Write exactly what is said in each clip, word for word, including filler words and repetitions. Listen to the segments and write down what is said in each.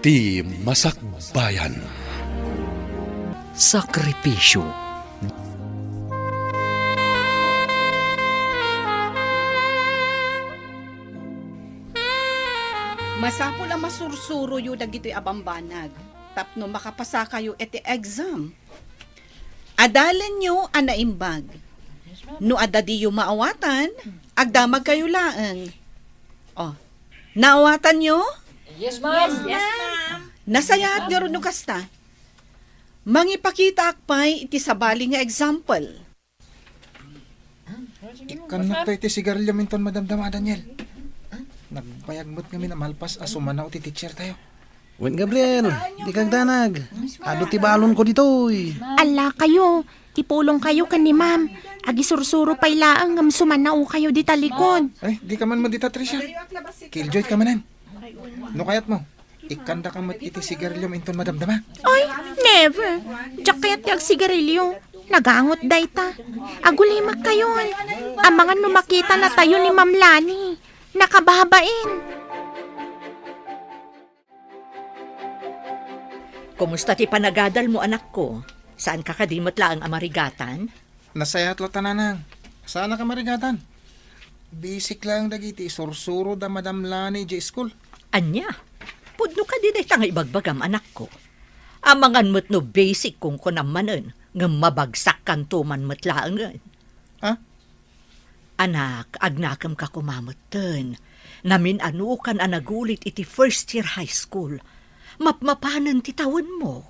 Ti Masakbayan. Sakripisyo. Masapul a masursuroyo dagitoy a bambanag tapno makapasakayo iti exam. Adalenyo a naimbag. No adda diyo maawatan, agdamagkayo laeng. Oh, naawatanyo? Yes, ma'am. Nasayaat ngarud no kasta. Mangipakitaak pay iti sabali nga example. Ikkannak ta iti sigarilyom inton madamdama, Daniel. Nagbayag met ngamin a malpas a sumanaw ti teacher tayo. Wen, Gabriel, dika agdanag. Adu ti balonko ditoy. Ala kayo, ipulong kayo ken ni ma'am. Agisursuro pay laeng ngem sumanaw kayo dita likod. Ay, dika man met dita, Tricia. Killjoy ka manen. No kayatmo, ikkandaka met iti sigarilyom inton madamdama. Ay, never. Diak kayat ti agsigarilyo. Nagangot dayta. Agulimek kayon. Amangan no makita natayo ni Ma'am Lani. Nakababain. Kumusta ti panagadalmo, anakko? Saanka kadi met laeng a marigatan? Nasayaat latta, nanang. Saanak a marigatan. Basic laeng dagiti isursuro da Madam Lani idiay school. Ania? Pudno kadi dayta nga ibagbagam, anakko? Amangan met no basic kunkunam manen, ngem mabagsakkanto man met laengen. Ha? Anak, agnakemka koma metten. Namin-anokan a nagulit iti first year high school. Mapmapanen ti tawenmo.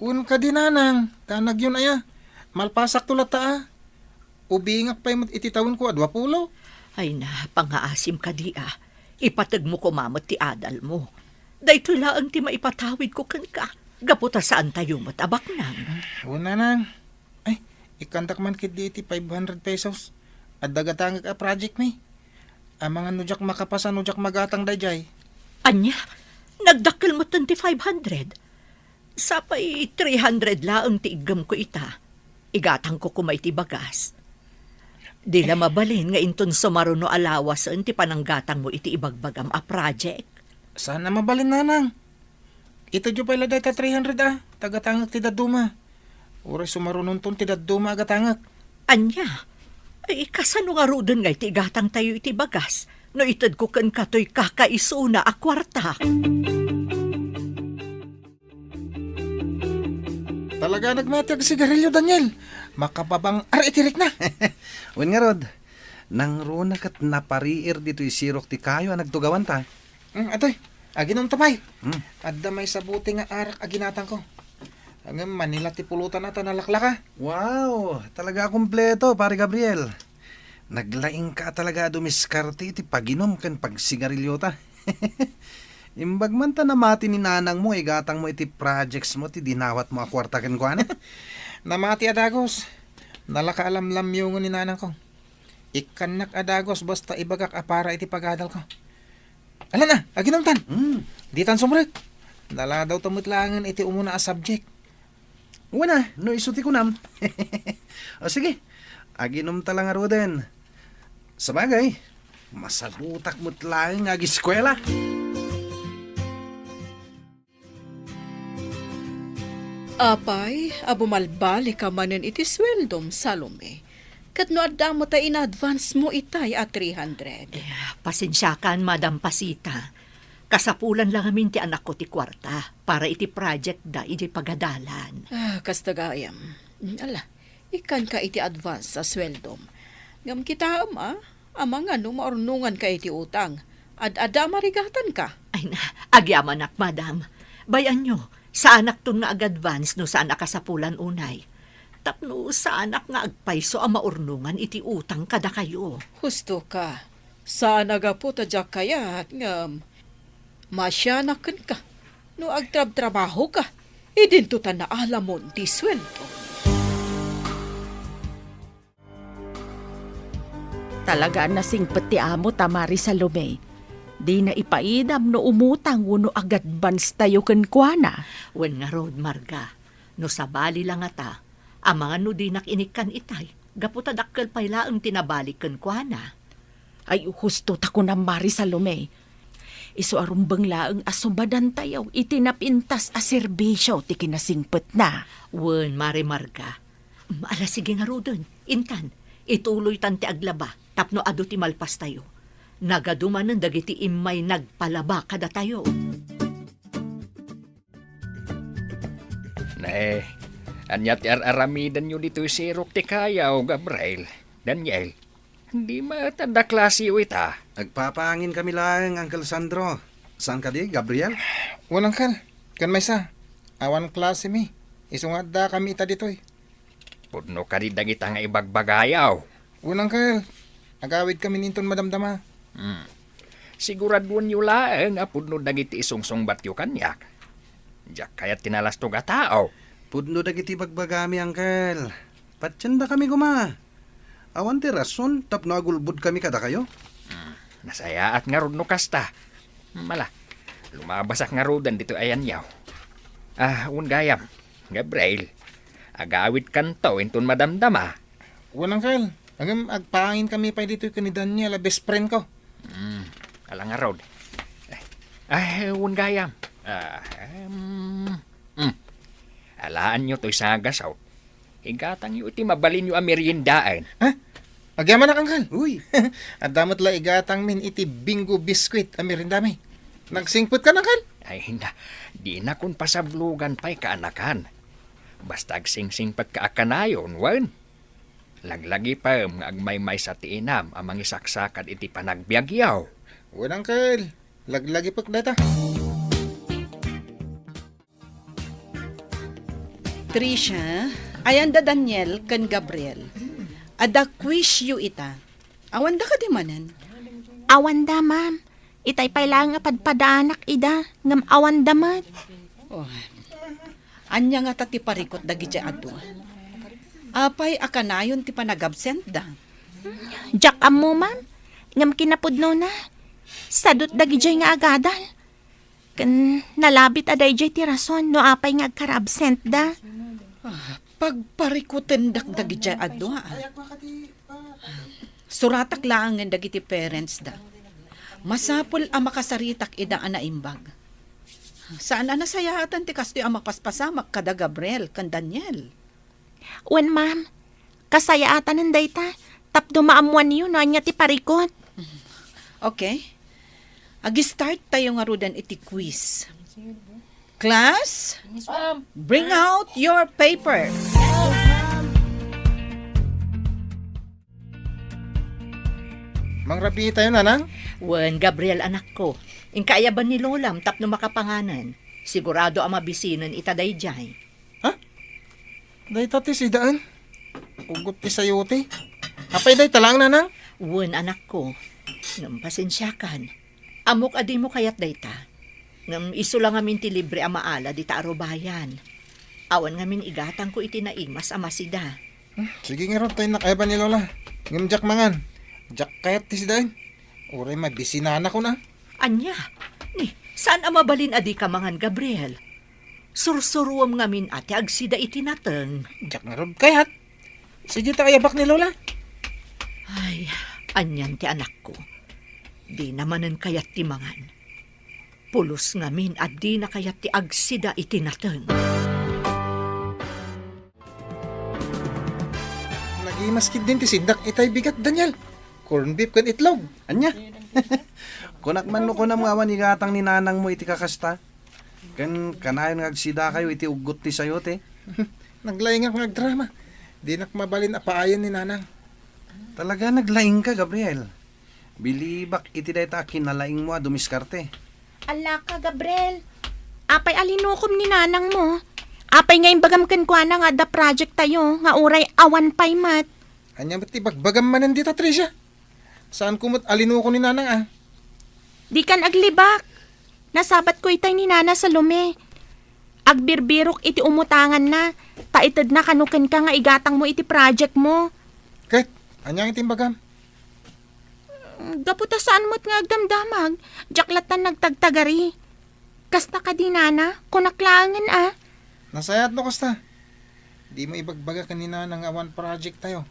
Wen kadi, nanang, ta nagyon aya. Malpasakto latta a. Ubingak pay met iti tawenko a duapulo. Ay na, pangaasim kadi a. Ipategmo koma met ti adalmo. Daytoy laeng ti maipatawidko kenka. Gapu ta saantayo met a baknang. Wen, nanang. Ay, ikkantak man ketdi iti five hundred pesos. Adda gatangek a project mi. Amangan no diak makapasa no diak magatang daydiay. Ania? Nagdakkel metten ti five hundred? Sapay three hundred laeng ti iggemko ita. Igatangko koma iti bagas. Di la mabalin nga inton sumaruno a lawasen ti pananggatangmo iti ibagbagam a project. Saan a mabalin, nanang. Itedyo pay la dayta three hundred a, ta gatangek ti dadduma. Uray sumarunonton ti dadduma a gatangek. Ania? Ay, kasano ngaruden nga iti igatangtayo iti bagas no itedko kenka toy kakaisuna a kuarta? Talaga nagmati agsigarilyo, Daniel. Makapabang-ar iti rikna. Wen ngarud, nangruna ket napariir ditoy sirok ti kayo a nagtugawanta. Mm, atoy, aginom ta pay. Mm. Adda maysa bote nga arak a ginatangko. Ngem manila ti pulutan a ta nalaklaka. Wow, talaga a kompleto, Pare Gabriel. Naglaingka talaga a dumiskarte iti paginom ken pagsigarilyota. Imbag man ta namati ni nanangmo nga igatangmo iti projectsmo ti dinawatmo a kuarta kenkuana. Namati a dagus. Nalaka a lamlamyongen ni nanangko. Ikkannak a dagus basta ibagak a para iti pagadalko. Ala na, aginumtan. Mm. Ditan sumrek. Naladawta met laengen iti umuna a subject. Wen a, no isu ti kunam. O sige, aginumta la ngaruden. Sabagay, masagutak met laeng nga agiskuela. Apay, a bumalbalik ka manen iti sueldom, Salome. Ket no adda met a in-advance mo itay a three hundred. Eh, pasensiakan, Madam Pasita. Kasapulan la ngamin ti anakko ti kuarta para iti project da idiay pagadalan. Ah, kasta gayam. Mm, ala, ikkanka iti advance a sueldom. Ngem kitaem, a, amangan no maurnonganka iti utang. Ad-adda a marigatanka. Ay na, agyamanak, madam. Bay-anyo, saanakton nga ag-advance no saan a kasapulan unay. Tapno saanak nga agpayso a maurnongan iti utang kadakayo. Husto ka. Saan a gapu ta diak kayat, ngem masianak kenka. No agtrabtrabahoka, idinto ta naalamon ti sueldo. Talaga a nasingpet ti amo ta, Mari Salome. Dina ipaidam no umutang wenno ag-advance tayo kenkuana. Wen ngarud, Marga, no sabali la ngata, amangan no dinak inikkan itay, gapu ta dakkel pay laeng ti nabalik kenkuana. Ay, husto ta kunam, Mari Salome. Isu a rumbeng laeng a sumadantayo iti napintas a serbisio ti kinasingpetna. Wen, Mare Marga. Mm, ala, sige ngaruden, intan, ituloytan ti aglaba tapno adu ti malpastayo. Nagadu manen dagiti immay nagpalaba kadatayo. Ne, ania ti ar-aramidenyo ditoy sirok ti kayo, Gabriel? Daniel, di met adda klasiyo ita? Agpapaanginkami laeng, Uncle Sandro. Saan kadi, Gabriel? Wen, Uncle. Ken maysa, awan klasemi. Isu nga addakami ita ditoy. Pudno kadi dagita nga ibagbagayo? Wen, Uncle. Agawidkami inton madamdama. Hmm. Siguraduenyo laeng a pudno dagiti isungsungbatyo kaniak. Diak kayat ti nalastog a tao. Pudno dagiti bagbagami, Uncle. Patiendakami koma. Awan ti rason tapno agulbodkami kadakayo. Hmm. Nasayaat ngarud no kasta. Mala, lumabasak ngaruden ditoy ayanyo. Ah, wen gayam, Gabriel, agawidkanto inton madamdama. Wen, Uncle. Ngem agpaanginkami pay ditoy ken ni Daniel a best friend ko. Hmm, ala ngarud. Eh, ay, wen gayam. Ah, em, hmm. Alaanyo toy sagasot. Igatangyo iti mabalinyo a meriendaen. Ha? Agyamanak, Uncle. Uy. Adda met la igatangmin iti Bingo biscuit a meriendami. Nagsingpetkan, Uncle? Ay, na, dinakon pasablogan pay kaanakan. Basta agsingsingpetka a kanayon, wen. Laglagipem nga agmaymaysa ti inam a mangisaksakad iti panagbiagyo. Wen, Uncle. Laglagipek dayta. Tricia, ayan da Daniel ken Gabriel. Adda quizyo ita. Awanda kadi manen? Awanda, ma'am. Itay pay laeng a padpadaanak ida, ngem awanda met. Oh. Ania ngata ti parikut dagidiay a dua? Apay a kanayon ti panagabsentda? Diak ammo, ma'am. Ngem kinapudnona, sadut dagidiay nga agadal. Ken nalabit a daydiay ti rason no apay nga agkarabsentda. Ah, pagparikutendak dagidiay a dua, ah. Suratak laengen dagiti parentsda. Masapul a makasaritak ida a naimbag. Saan a nasayaatan ti kastoy a mapaspasamak kada Gabriel ken Daniel. Wen, ma'am. Kasayaatanen dayta tapno maammoanyo no ania ti parikut. Okay. Ag-start tayo ngaruden iti quiz. Class, Yes, ma'am. Bring out your paper. Mangrabii tayo, nanang? Wen, Gabriel, anakko. Inka ayaban ni Lolam tapno makapanganen. Sigurado a mabisinen ita daydiay. Ha? Dayta ti sidaen? Ugot ti sayote. Apay dayta laeng, nanang? Wen, anakko. Ngem pasensiakan. Ammok a dimo kayat dayta. Ngem isu la ngamin ti libre a maala dita a rubayan. Awan ngamin igatangko iti naimas a masida. Hmm, sige ngarud ta innak ayaban ni Lola. Ngem diak mangan. Diak kayat ti sidaen. Uray mabisinanakon a. Ania? Ni, saan a mabalin a dika mangan, Gabriel? Sursuruem ngamin a ti agsida iti nateng. Diak ngarud kayat. Sige ta ayabak ni Lola. Ay, anian ti anakko. Dina manen kayat ti mangan. Pulos ngamin a dina kayat ti agsida iti nateng. Nagimas ketdin ti sidak itay bigat, Daniel. Corn beef ken itlog. Ania? Kunak man no kunam nga awan igatang ni nanangmo iti kakasta. Ken kanayon nga agsidakayo iti uggot ti sayote. Naglaingak nga agdrama. Dinak mabalin a paayen ni nanang. Talaga naglaingka, Gabriel. Bilibak iti dayta a kinalaingmo a dumiskarte. Alaka, Gabriel. Apay a linukom ni nanangmo? Apay nga imbagam kenkuana nga adda project tayo nga uray awan pay met? Ania met ti bagbagam manen dita, Tricia? Saanko met a linuko ni nanang a? Dikan aglibak. Nasabatko itay ni Nana Salome. Agbirbirok iti umutanganna, ta itedna kano kenka nga igatangmo iti projectmo. Ket, ania nga ti imbagam? Gapu ta saan met nga agdamdamag, diak latta nagtagtagari. Kasta kadi, Nana, kunak laengen a. Nasayaat no kasta. Dimo ibagbaga ken ni Nana nga awan project tayo.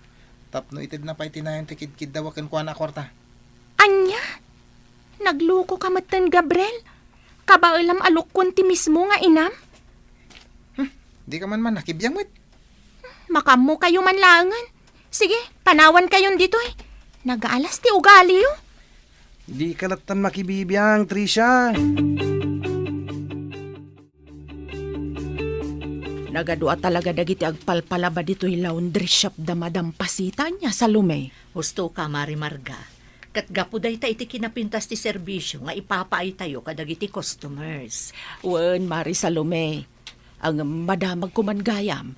Tapno itedna pay ti nayon ti kidkiddawa kenkuana a kuarta. Ania? Nagluko ka metten, Gabriel. Kabaelam a lukkon ti mismo nga inam? Hmm, di ka man man nakibiang met. Makaammo kayo man laengen. Sige, panawan kayon ditoy. Nagaalas ti ugaliyo. Di ka lattan makibibiang, Tricia. Nagadu a talaga dagiti agpalpalaba ditoy laundry shop da Madam Pasita, ania, Salome? Husto ka, Mari Marga. Ket gapu dayta iti kinapintas ti serbisio nga ipapaaytayo kadagiti customers. Wen, Mari Salome. Ang madamag ko man gayam,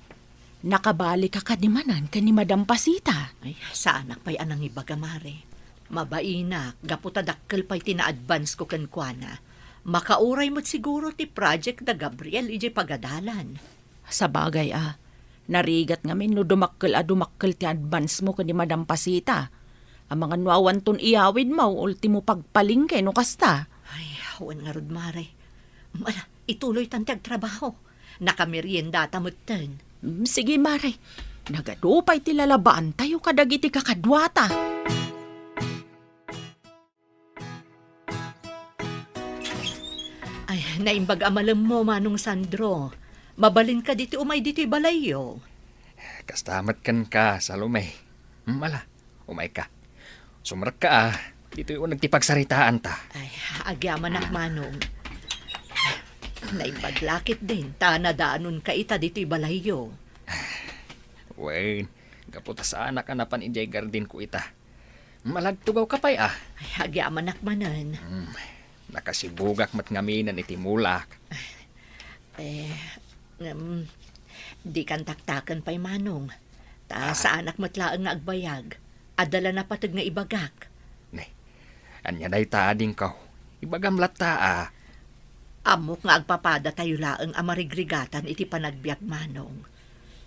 nakabalika kadi manen ken ni Madam Pasita? Ay, saanak pay a nangibaga, Mari. Mabainak, gapu ta dakkel pay ti na-advance ko kenkuana. Makauray met siguro ti project da Gabriel idiay pagadalan. Sabagay a, narigat ngamin no dumakkel a dumakkel ti advance mo ken ni Madam Pasita. Amangan no awanton iyawid mo, ultimo pagpalengke no kasta. Ay, wen ngarud, Mare. Ala, ituloytan ti agtrabaho. Nakameriendata metten. Mm, sige, Mare. Nagadu pay ti lalabaantayo kadagiti kakaduata. Ay, naimbag a malemmo, Manong Sandro. Mabalin kadi ti umay ditoy balayyo? Kasta met kenka, Salome. Hmm, ala, umayka. Sumrekka a, ditoy uneg ti pagsaritaanta. Ay, agyamanak, Manong. Naimbag la ketdin ta nadaanonka ita ditoy balayyo. Wen, gapu ta saanak a napan idiay gardenko ita. Malagtugawka pay a. Ay, agyamanak manen. Hmm, nakasibugak met ngaminen iti mulak. Eh, em, dikan taktaken pay, Manong. Ta, ah, saanak met laeng nga agbayag. Adda la napateg nga ibagak. Ne, ania dayta, adingko? Ibagam latta a. Ammok nga agpapadatayo laeng a marigrigatan iti panagbiag, Manong.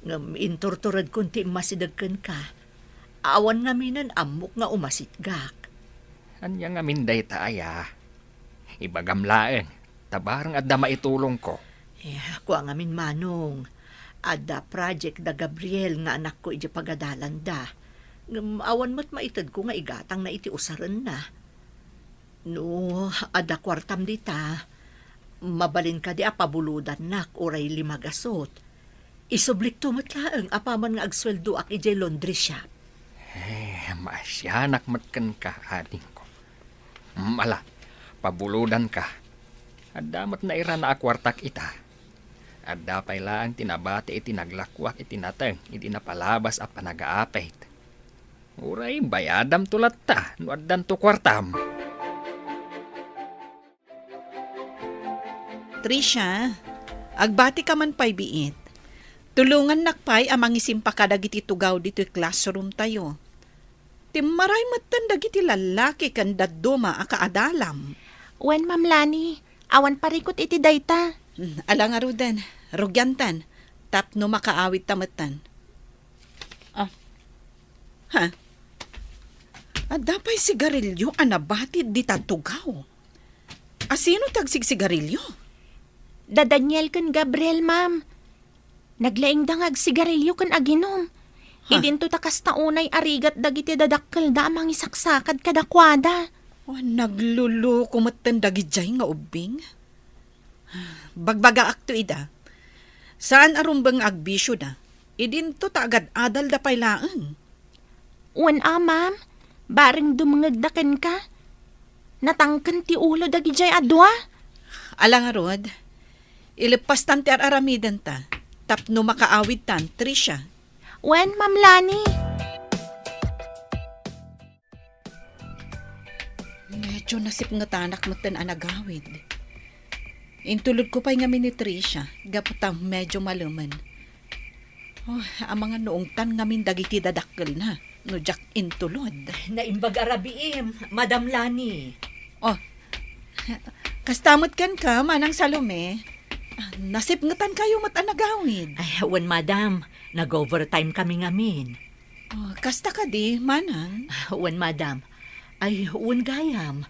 Ngem inturturedkon ti immasideg kenka. Awan ngaminen ammok nga umasitgak. Ania ngamin dayta aya? Ibagam laeng, ta bareng adda maitulongko. Eh, kua ngamin, Manong. Adda project da Gabriel nga anakko idiay pagadalanda. Ngem awan met maitedko nga igatangna iti usarenna. No adda kuartam dita, mabalin kadi a pabulodannak uray lima gasut. Isublikto met laeng apaman nga agsueldoak idiay laundry shop. Eh, maasianak met kenka, adingko. Mm, ala, pabulodanka. Adda met nairana a kuartak ita. Adda pay laeng ti nabati iti naglakuak iti nateng idi napalabas a panagaapit. Uray bayadamto latta no addanto kuartam. Tricia, agbati ka man pay biit. Tulongannak pay a mangisimpa kadagiti tugaw ditoy classroom tayo. Timmaray metten dagiti lallaki ken dadduma a kaadalam. Wen, Ma'am Lani, awan parikut iti dayta. Hmm, ala ngaruden, rugiantan, tapno makaawidta metten. Ah. Ha? Adda pay sigarilyo a nabatid dita tugaw. Asino ti agsigsigarilyo? Da Daniel ken Gabriel, ma'am. Naglaingda nga agsigarilyo ken aginum. Ha? Idinto ta kasta unay a rigat dagiti dadakkelda a mangisaksakad kadakuada. Oh, nagluluko metten dagidiay nga ubbing. Bagbagaakto ida. Saan a rumbeng nga agbisioda. Idinto ta agad-adalda pay laeng. Wen a, ma'am. Bareng dumngegda kenka. Natangken ti ulo dagidiay a dua. Ala ngarud, ileppastan ti ar-aramidenta tapno makaawidtan, Tricia. Wen, Ma'am Lani. Medyo nasipngetanak metten a nagawid. Intulodko pay ngamin ni Tricia, gapu ta medyo malemen. Oh, amangan no ungtan ngamin dagiti dadakkelna, no diak intulod. Naimbag a rabiim, Madam Lani. Oh, kasta met kenka, Manang Salome. Nasipngetankayo met a nagawid. Ay, wen, madam. Nag-overtime kami ngamin. Oh, kasta kadi, manang? Wen, madam. Ay, wen gayam.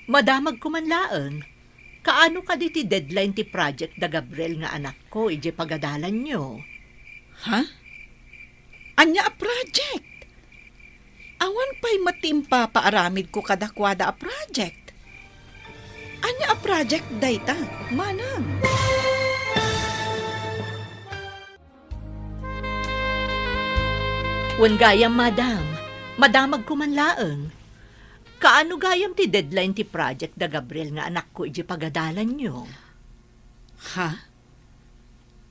Madamagko man laeng. Kaano kadi ti deadline ti project da Gabriel nga anakko idiay pagadalanyo? Ha? Ania a project? Awan pay met ti impapaaramidko kadakuada a project. Ania a project dayta, manang? Wen gayam, madam. Madamagko man laeng. Kaano gayam ti deadline ti project da Gabriel nga anakko idiay pagadalanyo? Ha?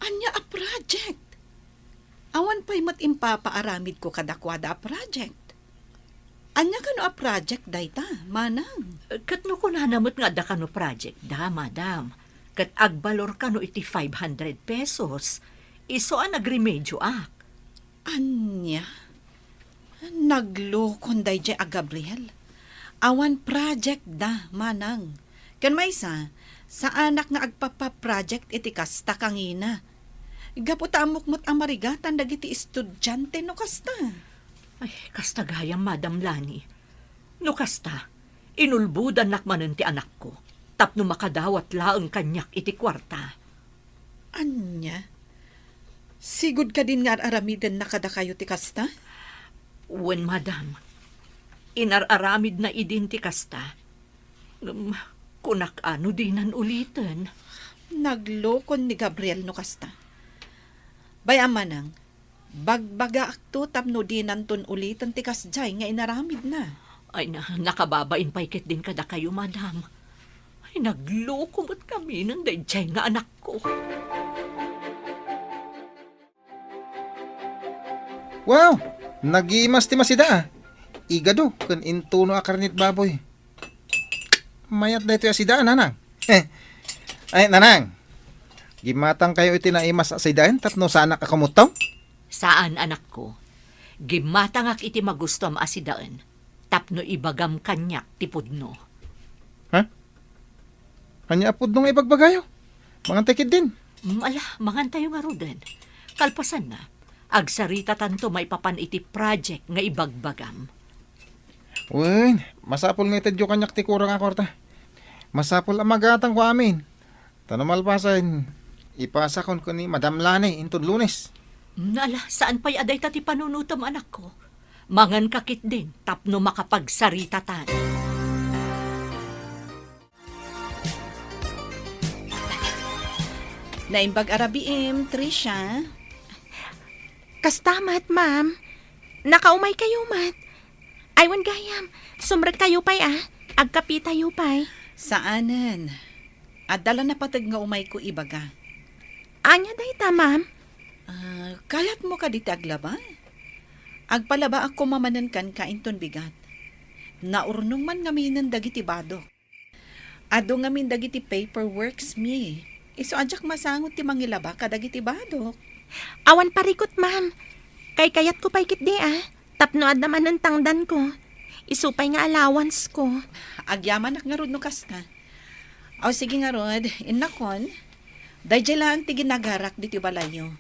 Ania a project? Awan pay met impapaaramidko kadakuada a project. Ania kano a project dayta, manang? Ket no kunana met nga adda kano project da, madam, ket agbalor kano iti five hundred pesos, isu a nagremedioak. Ania? Naglukon daydiay a Gabriel. Awan project da, manang. Ken maysa, saanak nga agpapa-project iti kasta kangina. Gapu ta ammok met a marigatan dagiti estudiante no kasta. Ay, kasta gayam, Madam Lani. No kasta, inulbodannak manen ti anakko tapno makadawat laeng kaniak iti kuarta. Ania? Sigud kadin nga ar-aramidenna kadakayo ti kasta? Wen, madam. Inar-aramidna idin ti kasta. Ngem, kunak a no dinan uliten. Naglukon ni Gabriel no kasta. Bay-am manang, bagbagaakto tapno dinanton uliten ti kasdiay nga inaramidna. Ay na, nakababain pay ketdin kadakayo, madam. Ay, nagluko met kaminen daydiay nga anakko. Wow! Nagimas ti masida, ah. Igado ken intuno a karnit baboy. Mayat daytoy a sida, nanang. Ay, nanang. Gimmatangkayo iti naimas a sidaen tapno saanak a kumuttom? Saan, anakko. Gimmatangak iti magustuam a sidaen tapno ibagam kaniak ti pudno. Ha? Ania a pudno nga ibagbagayo? Mangantay ketdin. Mm, ala, mangantayo ngaruden. Kalpasanna, agsaritatanto maipapan iti project nga ibagbagam. Wen, masapul nga itedyo kaniak ti kura nga kuarta. Masapul a magatangko amin. Ta no malpasen, ipasakon ken ni Madam Lani inton Lunes. Mm, ala, saan pay a dayta ti panunotem, anakko. Manganka ketdin tapno makapagsaritatan. Naimbag a rabiim, Trisha. Kasta met, ma'am. Nakaumay kayo met. Ay, wen gayam. Sumrek kayo pay, ah. Agkapi tayo pay. Saanen. Adda la napateg nga umayko ibaga. Ania dayta, ma'am? Ah, kayatmo kadi ti aglaba? Agpalabaak koma manen kenka inton bigat. Naurnong man ngaminen dagiti badok. Adu ngamin dagiti paperworks mi. Isu a diak masango ti mangilaba kadagiti badok. Awan parikut, ma'am. Kaykayatko pay ketdi, ah. Tapno adda manen tangdanko. Isu pay nga allowance ko. Agyamanak ngarud no kasta. Aw, sige ngarud, innakon. Daydiay laeng ti ginagarak ditoy balayyo.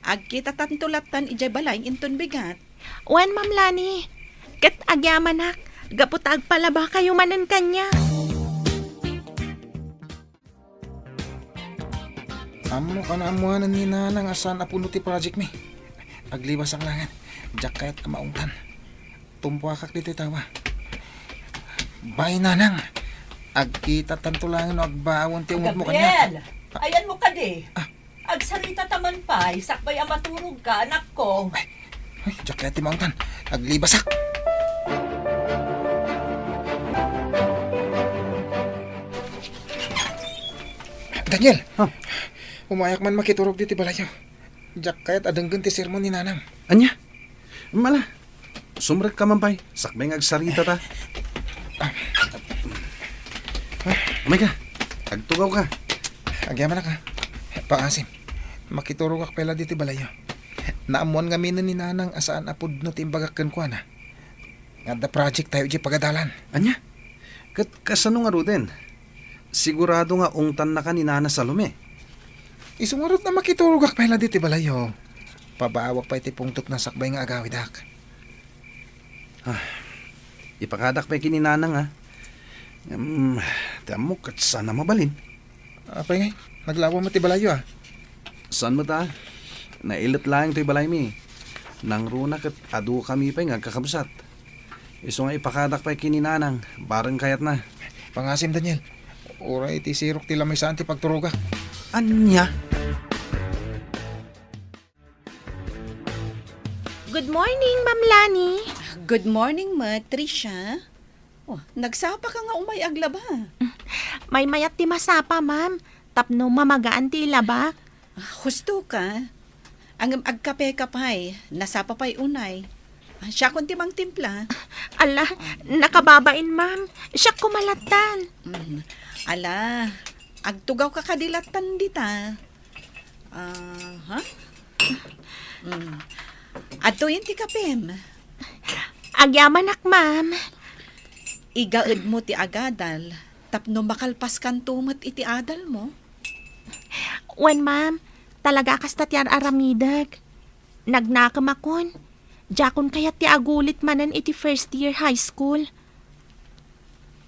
Agkitatanto lattan idiay balay inton bigat. Wen, Ma'am Lani. Ket agyamanak, gapu ta agpalabakayo manen kaniak. Ammok a naammoanen ni Nanang a saan a pudno ti project mi. Aglibasak laengen. Diak kayat a maungtan. Tumpuakak ditoy tawa. Bay, Nanang. Agkitatanto laengen no agbaawon ti ungotmo kaniak. Gabriel! Ayanmo kadi? Ah. Agsaritata man pay, sakbay a maturogka, anakko. Ay, ay, diak kayat ti maungtan. Aglibasak. Daniel! Ha? Umayak man makiturog ditoy balayyo. Diak kayat a denggen ti sermon ni Nanang. Ania? Mala, sumrekka man pay, sakbay nga agsaritata. Umayka, agtugawka. Agyamanak, a. Pangasim, makiturogak pay la ditoy balayyo. Naammoan ngaminen ni Nanang a saan a pudno ti imbagak kenkuana. Nga adda project tayo idiay pagadalan. Ania? Ket kasano ngaruden? Sigurado nga ungtannaka ni Nana Salome. Isu ngarud a makiturogak pay la ditoy balayyo. Pabaawak pay ti pungtotna sakbay nga agawidak. Ah, ipakadak pay ken ni Nanang, a. Em, ti ammok ket saan a mabalin. Apay ngay, naglawa met ti balayyo, a. Saan met, a? Nailet laeng toy balaymi. Nangruna ket adukami pay nga agkakabsat. Isu nga ipakadak pay ken ni Nanang, bareng kayatna. Pangasim, Daniel. Uray iti sirok ti lamisaan ti pagturogak. Ania? Good morning, Ma'am Lani. Good morning, Ma'am Tricia. Oh, nagsapa ka nga umay aglaba. Maymayat ti masapa, ma'am. Tapno mamagaan ti ilabak. Ah, husto ka. Ngem agkape ka pay, nasapa pay unay. Ah, siakon ti mangtimpla. Ala, nakababain, ma'am. Siak koma lattan. Mm. Ala, agtugaw ka kadi lattan dita. Aha. Mm. Adtoyen ti kapem. Agyamanak, ma'am. Igaedmo ti agadal, tapno makalpaskanto met iti adalmo. Wen, ma'am, talaga a kasta ti ar-aramidek. Nagnakem akon. Diakon kayat ti agulit manen iti first year high school.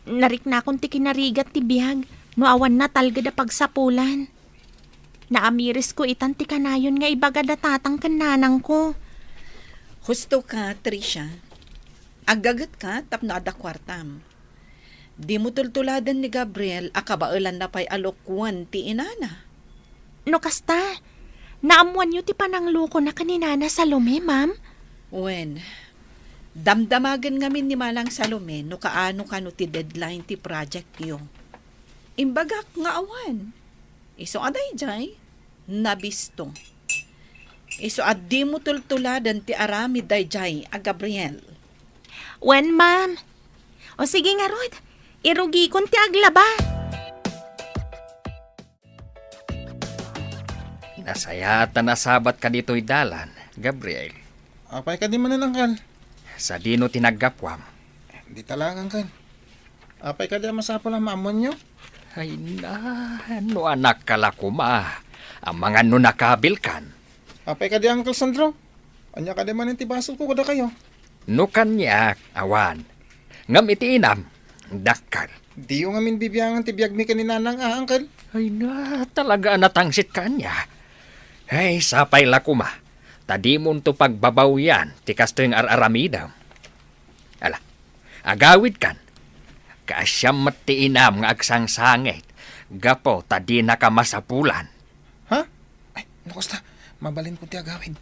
Nariknakon ti kinarigat ti biag no awan natalged a pagsapulan. Naamirisko itan ti kanayon nga ibaga da tatang ken nanangko. Husto ka, Tricia. Aggaget ka tapno adda kuartam. Dimo tultuladen ni Gabriel a kabaelanna pay a lokwan ti inana. No kasta, naammoanyo ti pananglokona ken ni Nana Salome, ma'am? Wen, damdamagen ngamin ni Manang Salome no kaano kano ti deadline ti projectyo. Imbagak nga awan. Isu a daydiay, nabisto. Isu a dimo tultuladen ti aramid daydiay a Gabriel. Wen, ma'am. O sige ngarud, irugikon ti aglaba. Nasayaat a nasabatka ditoy dalan, Gabriel. Apay kadi manen, Angkel? Sadino ti naggapuam? Dita laeng, Angkel. Apay kadi a masapul a maammoanyo? Ay na, no anakka la koma, amangan no nakabilkan. Apay kadi, Uncle Sandro? Ania kadi manen ti basolko kadakayo? No kaniak, awan. Ngem iti inam, dakkel. Diyo ngamin bibiangan ti biagmi ken ni Nanang a, Uncle? Ay na, talaga a natangsit ka ania. Ay, sapay la koma, ta dimonto pagbabawian ti kastoy nga ar-aramidem. Ala, agawidkan. Kaasiam met ti inam nga agsangsangit, gapu ta dinaka masapulan. Ha? Ay, no kasta, mabalinko ti agawid.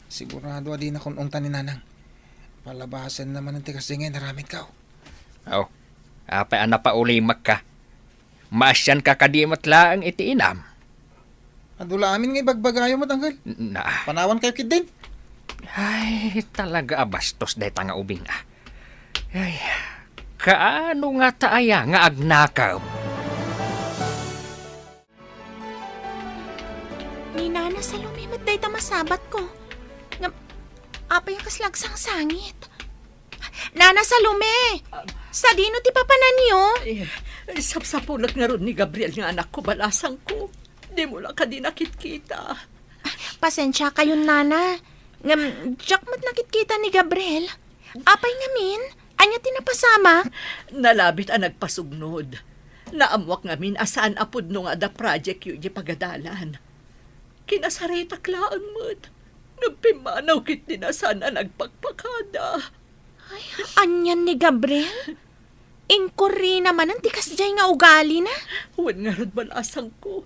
Sigurado a dinakon ungtan ni Nanang. Palabasen na manen ti kasdi nga inaramidko. Oh, apay a napaulimekka? Maasianka kadi met laeng iti inam? Adu la amin nga ibagbagayo met, Uncle. Na. Panawankayo ketdin. Ay, talaga a bastos dayta nga ubing, a. Ay, kaano ngata aya nga agnakem? Ni Nana Salome met dayta masabatko. Ngem, apay a kasla agsangsangit? Nana Salome! Sadino ti papananyo? Ay, sapsapulek ngarud ni Gabriel nga anakko, balasangko. Dimo la kadi nakitkita? Pasensiakayon, Nana. Ngem, diak met nakitkita ni Gabriel. Apay ngamin? Ania ti napasamak? Nalabit a nagpasugnod. Naammoak ngamin a saan a pudno nga adda projectyo idiay pagadalan. Kinasaritak laeng met. Ngem pimmanaw ketdin a saan a nagpakpakada. Ay, anian ni Gabriel? Inkurrina manen ti kasdiay nga ugalina? Wen ngarud, balasangko.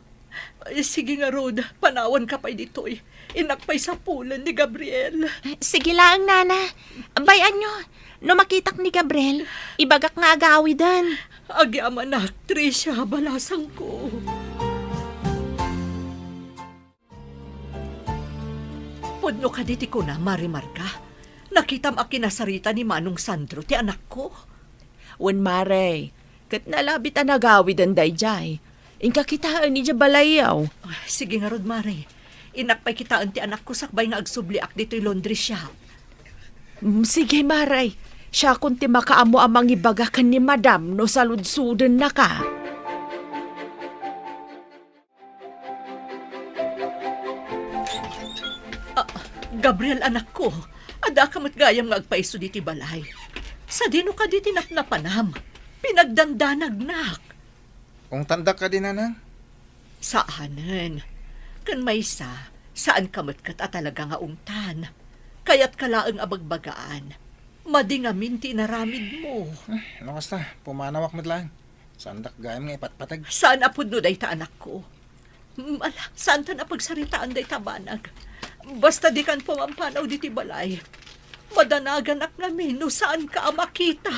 Ay, sige ngarud, panawanka pay ditoy. Innak pay sapulen ni Gabriel. Sige laeng, Nana. Bay-anyo, no makitak ni Gabriel, ibagak nga agawiden. Agyamanak, Tricia, balasangko. Pudno kadi ti kuna, Mare Marga? Nakitam a kinasarita ni Manong Sandro ti anakko? Wen, Mare, ket nalabit a nagawiden daydiay. Inka kitaen idiay balayyo. Ah, sige ngarud, Mare. Innak pay kitaen ti anakko sakbay nga agsubliak ditoy laundry shop. Mm, sige, Mare. Siakon ti makaammo a mangibaga ken ni Madam no saludsodennaka. Ah, Gabriel, anakko, addaka met gayam nga agpaiso ditoy balay. Sadino kadi ti napnapanam? Pinagdandanagnak. Ungtandak kadi, Nanang? Saanen. Ken maysa, saanka met ket a talaga nga ungtan. Kayatka laeng a bagbagaan. Madi ngamin ti inaramidmo. Eh, no kasta, pumanawak met laeng. Saandak gayam nga ipatpateg. Saan a pudno dayta, anakko. Mm, ala, saantan a pagsaritaan dayta banag. Basta dikan pumampanaw ditoy balay. Madanaganak ngamin no saanka a makita.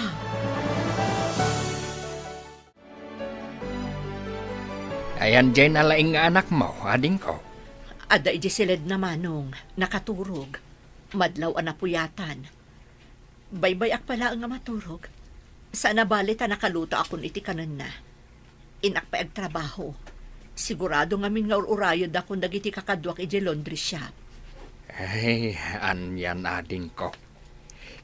Ayan diay nalaing nga anakmo, adingko? Adda idiay siledna, manong, nakaturog. Madlaw a napuyatan. Baybay-ak pay laeng a maturog. Saan a bali ta nakalutoakon iti kanenna. Innak pay agtrabaho. Sigurado ngamin nga ur-urayeddakon dagiti kakaduak idiay laundry shop. Ay, anian, adingko.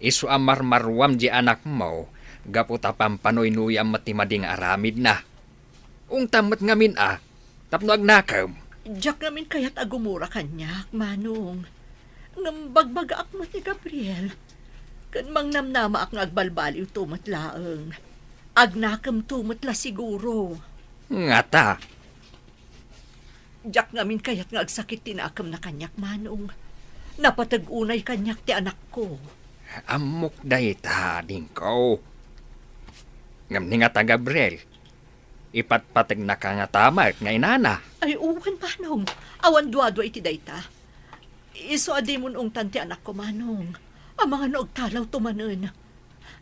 Isu a marmaruam diay anakmo, gapu ta pampanuynuyam met ti madi nga aramidna. Ungtam met ngamin a, tapno agnakem. Diak ngamin kayat a gumura kaniak, manong. Ngem bagbagaak met ni Gabriel. Ken mangnamnamaak nga agbalbaliwto met laeng. Agnakemto met la siguro. Ngata? Diak ngamin kayat nga agsakit ti nakemna kaniak, manong. Napateg unay kaniak ti anakko. Ammok dayta, adingko. Ngem ni ngata, Gabriel, ipatpategnaka ngata met nga inana? Ay, wen, manong. Awan duadua iti dayta. Isu a dimon ungtan ti anakko, manong. Amangan no agtalawto manen.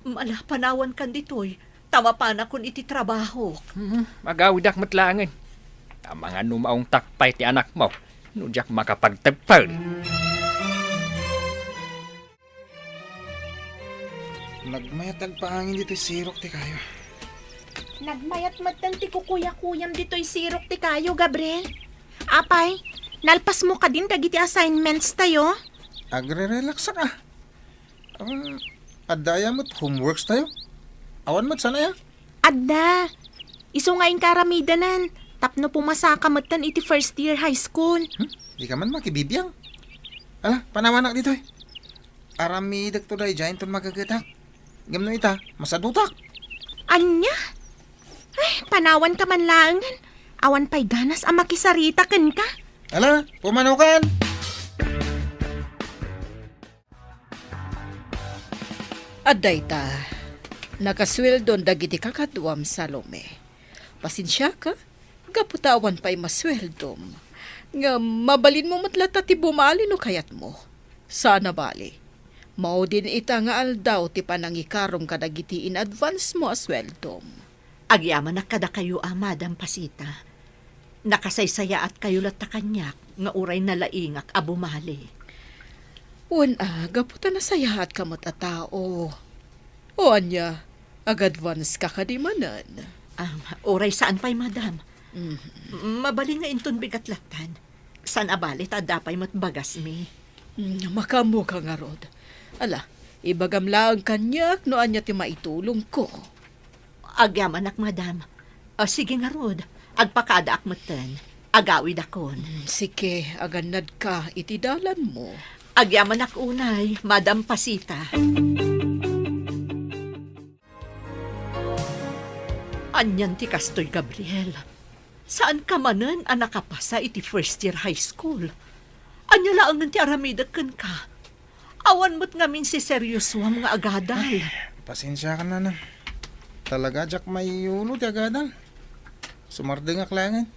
Ala, panawankan ditoy, ta mapanakon iti trabahok. Hmm, agawidak met laengen. Amangan no maungtak pay ti anakmo, no diak makapagtebpen. Nagmayat agpaangin ditoy sirok ti kayo. Nagmayat metten ti kukuyakuyam ditoy sirok ti kayo, Gabriel. Apay, nalpasmo kadin dagiti assignments tayo? Agre-relaxak a. Um, adda aya met homeworks tayo? Awan met saan aya? Adda. Isu nga inka aramidenan, tapno pumasaka metten iti first year high school. Hmm? Dika man makibibiang. Ala, panawanak ditoy. Aramidekto daydiay inton magagetak. Ngem no ita, masadutak. Ania? Ay, panawanka man laengen. Awan pay ganas a makisarita kenka. Ala, pumanokan! Adda ita, nakasueldon dagiti kakaduam, Salome. Pasensiaka, gapu ta awan pay masueldom. Ngem mabalinmo met latta ti bumali no kayatmo. Saan a bali, maudin ita nga aldaw ti panangikarom kadagiti in-advance mo a sueldom. Agyamanak kadakayo a, Madam Pasita. Nakasaysayaatkayo latta kaniak nga uray nalaingak a bumali. Wen a, gapu ta nasayaatka met a tao. O ania, ag-advance ka kadi manen? Ah, uray saan pay, Madam. Mhm. Mabalin nga inton bigat lattan. Saan a bali ta adda pay met bagasmi. Mm, makaammoka ngarud. Ala, ibagam laeng kaniak no ania ti maitulongko. Agyamanak, Madam. Ah, sige ngarud, agpakadaak metten. Agawidakon. Mm, sige, agannadka iti dalanmo. Agyamanak unay, Madam Pasita. Anian ti kastoy, Gabriel? Saanka manen a nakapasa iti first year high school. Ania laengen ti aramidek kenka? Awan met ngamin siseriosoam nga agadal. Pasensiakan, nanang. Talaga, diak maiyulo ti agadal. Sumardengak laengen.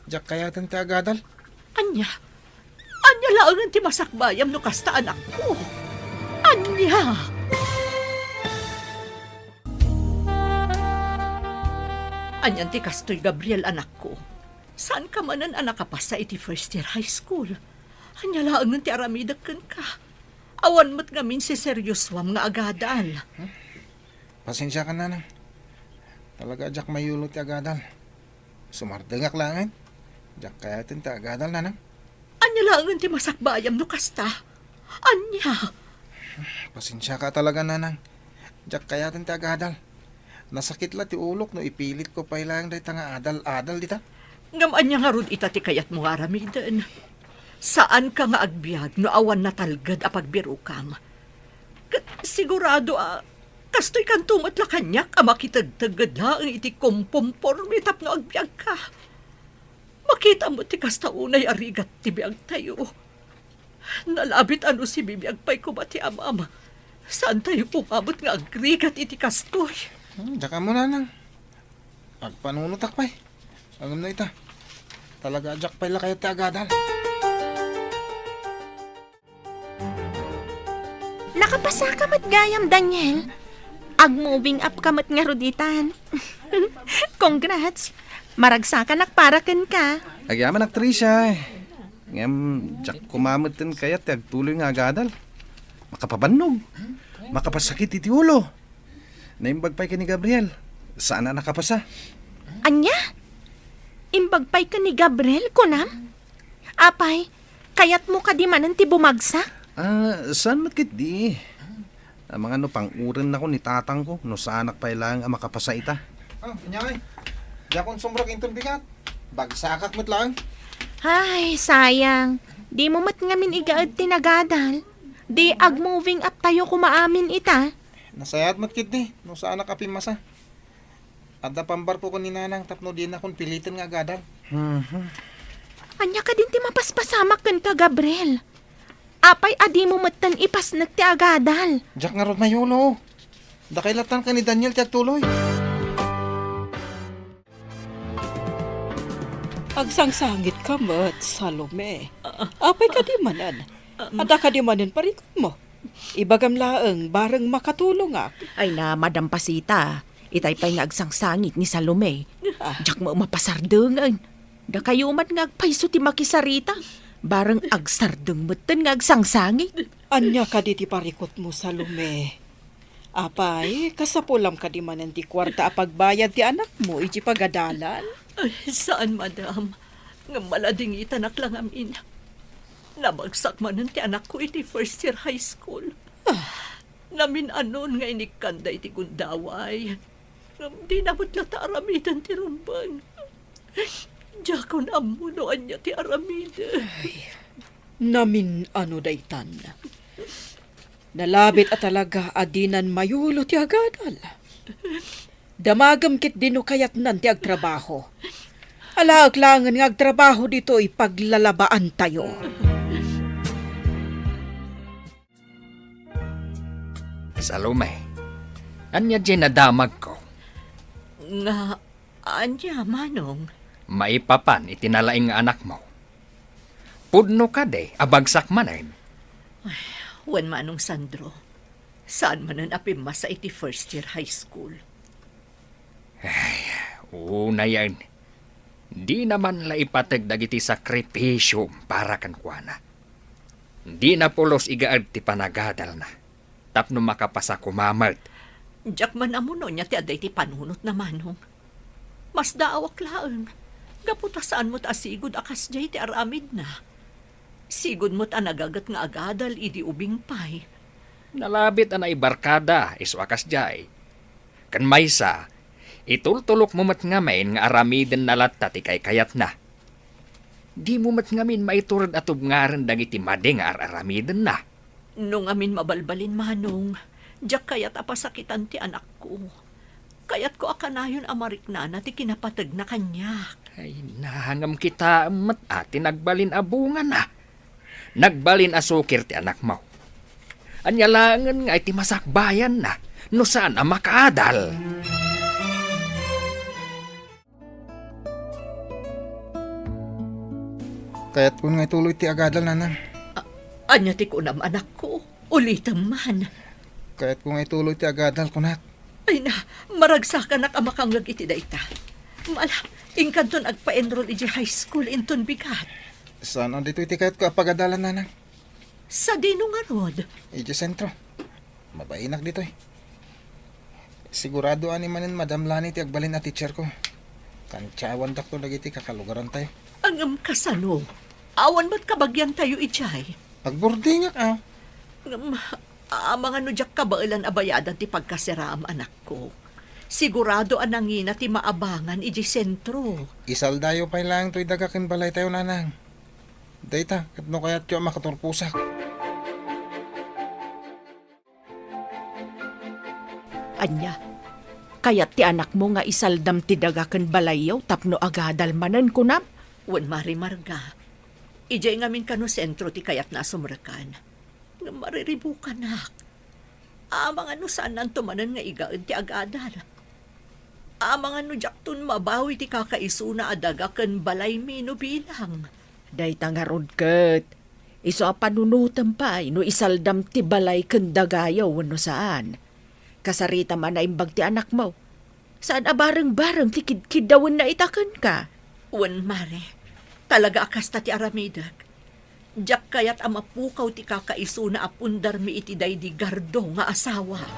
Diak kayaten ti agadal. Ania? Ania laengen ti masakbayam no kasta, anakko? Ania? Anian ti kastoy, Gabriel, anakko? Saanka manen a nakapasa iti first year high school? Ania laengen ti aramidek kenka? Awan met ngamin siseriosoam nga agadal. Pasensiakan, nanang. Talaga, diak maiyulo ti agadal. Sumardengak laengen. Diak kayaten ti agadal, nanang. Ania laengen ti masakbayam no kasta? Ania? Pasensiaka talaga, nanang. Diak kayaten ti agadal. Nasakit la ti ulok no ipilitko pay laeng dayta nga adal-adal dita. Ngem ania ngarud ita ti kayatmo nga aramiden? Saanka nga agbiag no awan natalged a pagbirokam. Ket sigurado a kastoykanto met la kaniak a makitegtegged laeng iti kompomporme tapno agbiagka. Makitam met ti kasta unay a rigat ti biagtayo. Nalabit a no sibibiag pay koma ti amam, saantayo koma met nga agrigat iti kastoy. Hmm, diak ammo, nanang. Agpanunotak pay. Ngem no ita, talaga a diak pay la kayat ti agadal. Nakapasaka met gayam, Daniel. Ag-moving up ka met ngarud itan. Congrats. Maragsakanak para kenka. Agyamanak, Tricia. Ngem, diak koma metten kayat ti agtuloy nga agadal. Makapabannog. Makapasakit iti ulo. Naimbag pay ken ni Gabriel. Saan a nakapasa. Ania? Imbag pay ken ni Gabriel, kunam? Apay, kayatmo kadi manen ti bumagsak? Ah, saan met ketdi? Amangan no pang-urennako ni tatangko no saanak pay laeng a makapasa ita. Ah, ania ngay? Diakon sumrek inton bigat. Bagsakak met laeng. Ay, sayang. Dimo met ngamin igaed ti nagadal. Di ag-moving up tayo koma amin ita. Nasayaat met ketdi no saanak a pimmasa. Adda pambarko ken ni Nanang tapno dinakon piliten nga agadal. Mhm. Ania kadin ti mapaspasamak kenka, Gabriel? Apay a dimo metten ipasnek ti agadal? Diak ngarud mayulo. Dakay latta ken ni Daniel ti agtuloy. Agsangsangitka met, Salome. Apay kadi manen? Adda kadi manen parikutmo? Ibagam laeng, bareng makatulongak. Ay na, Madam Pasita, itay pay nga agsangsangit ni Salome. Ah. Diak met mapasardengen. Dakayo man nga agpayso ti makisarita. Bareng agsardeng metten nga agsangsangit. Ania kadi ti parikutmo, Salome? Apay, kasapulam kadi manen ti kuarta a pagbayad ti anakmo iti pagadalan? Ay, saan, madam. Ngem maladingitanak la ngamin. Nabagsak manen ti anakko iti first year high school. Ah. Namin-anon nga inikkanda iti gundaway. Ngem dina met latta aramiden ti rumbeng. Diakon ammo no ania ti aramiden. Ay, namin-ano daytan. Nalabit a talaga a dinan mayulo ti agadal. Damagem ketdi no kayatnan ti agtrabaho. Alaek laengen nga agtrabaho ditoy paglalabaantayo. Salome, ania diay nadamagko? Nga ania, Manong? Maipapan iti nalaing nga anakmo. Pudno kadi a bagsak manen? Ay, wen, Manong Sandro. Saan manen a pimmasa iti first year high school. Ay, unayen. Dina man la ipateg dagiti sakripisio para kenkuana. Dina pulos igaed ti panagadalna tapno makapasa koma met. Diak man ammo no ania ti adda iti panunotna, Manong. Masdaawak laeng. Gapu ta saan met a sigud a kasdiay ti aramidna. Sigud met a nagaget nga agadal idi ubing pay. Nalabit a naibarkada isu a kasdiay. Ken maysa, itultulokmo met ngamin nga aramidenna latta ti kaykayatna. Dimo met ngamin maitured a tubngaren dagiti madi nga ar-aramidenna. No ngamin mabalbalin, Manong, diak kayat a pasakitan ti anakko. Kayatko a kanayon a mariknana ti kinapategna kaniak. Ay, nangam kitaem met a ti nagbalin a bungana. Nagbalin a sukir ti anakmo. Ania laengen nga iti masakbayanna no saan a makaadal? Kayatkon nga ituloy ti agadal, Nanang. A-, ania ti kunam, anakko? Ulitem man. Kayatko nga ituloy ti agadal, kunak. Ay na, maragsakanak a makangngeg iti dayta. Ala, inkanton agpa-enroll iti high school inton bigat. Saan a ditoy ti kayatko a pagadalan, Nanang? Sadino ngarud? Iti sentro. Mabainak ditoy. Sigurado a ni manen Madam Lani ti agbalin a teacherko. Kantiawandakto dagiti kakalugarantayo. Ngem kasano? Awan met kabagiantayo idiay? Agburdingak, a. Ngem, amangan no diak kabaelan a bayadan ti pagkasiraam, anakko. Sigurado a nangina ti maabangan idiay sentro. Isaldayo pay laeng toy daga ken balaytayo, Nanang. Dayta, ket no kayatyo a makaturposak. Ania? Kayat ti anakmo nga isaldam ti daga ken balayyo tapno agadal manen, kunam? Wen, Mari Marga. Idiay ngamin kano sentro ti kayatna a sumrekan. Ngem mariribukanak. Amangan no saannanto manen nga igaed ti agadal. Amangan no diakton mabawi ti kakaisuna a daga ken balaymi no bilang. Dayta ngarud ket, isu a panunotem pay no isaldam ti balay ken dagayo wenno saan. Kasarita man a naimbag ti anakmo. Saan a bareng-bareng ti kidkiddawenna ita kenka. Wen, mare, talaga a kasta ti aramidek. Diak kayat a mapukaw ti kakaisuna a pundarmi iti daydi gardo nga asawak.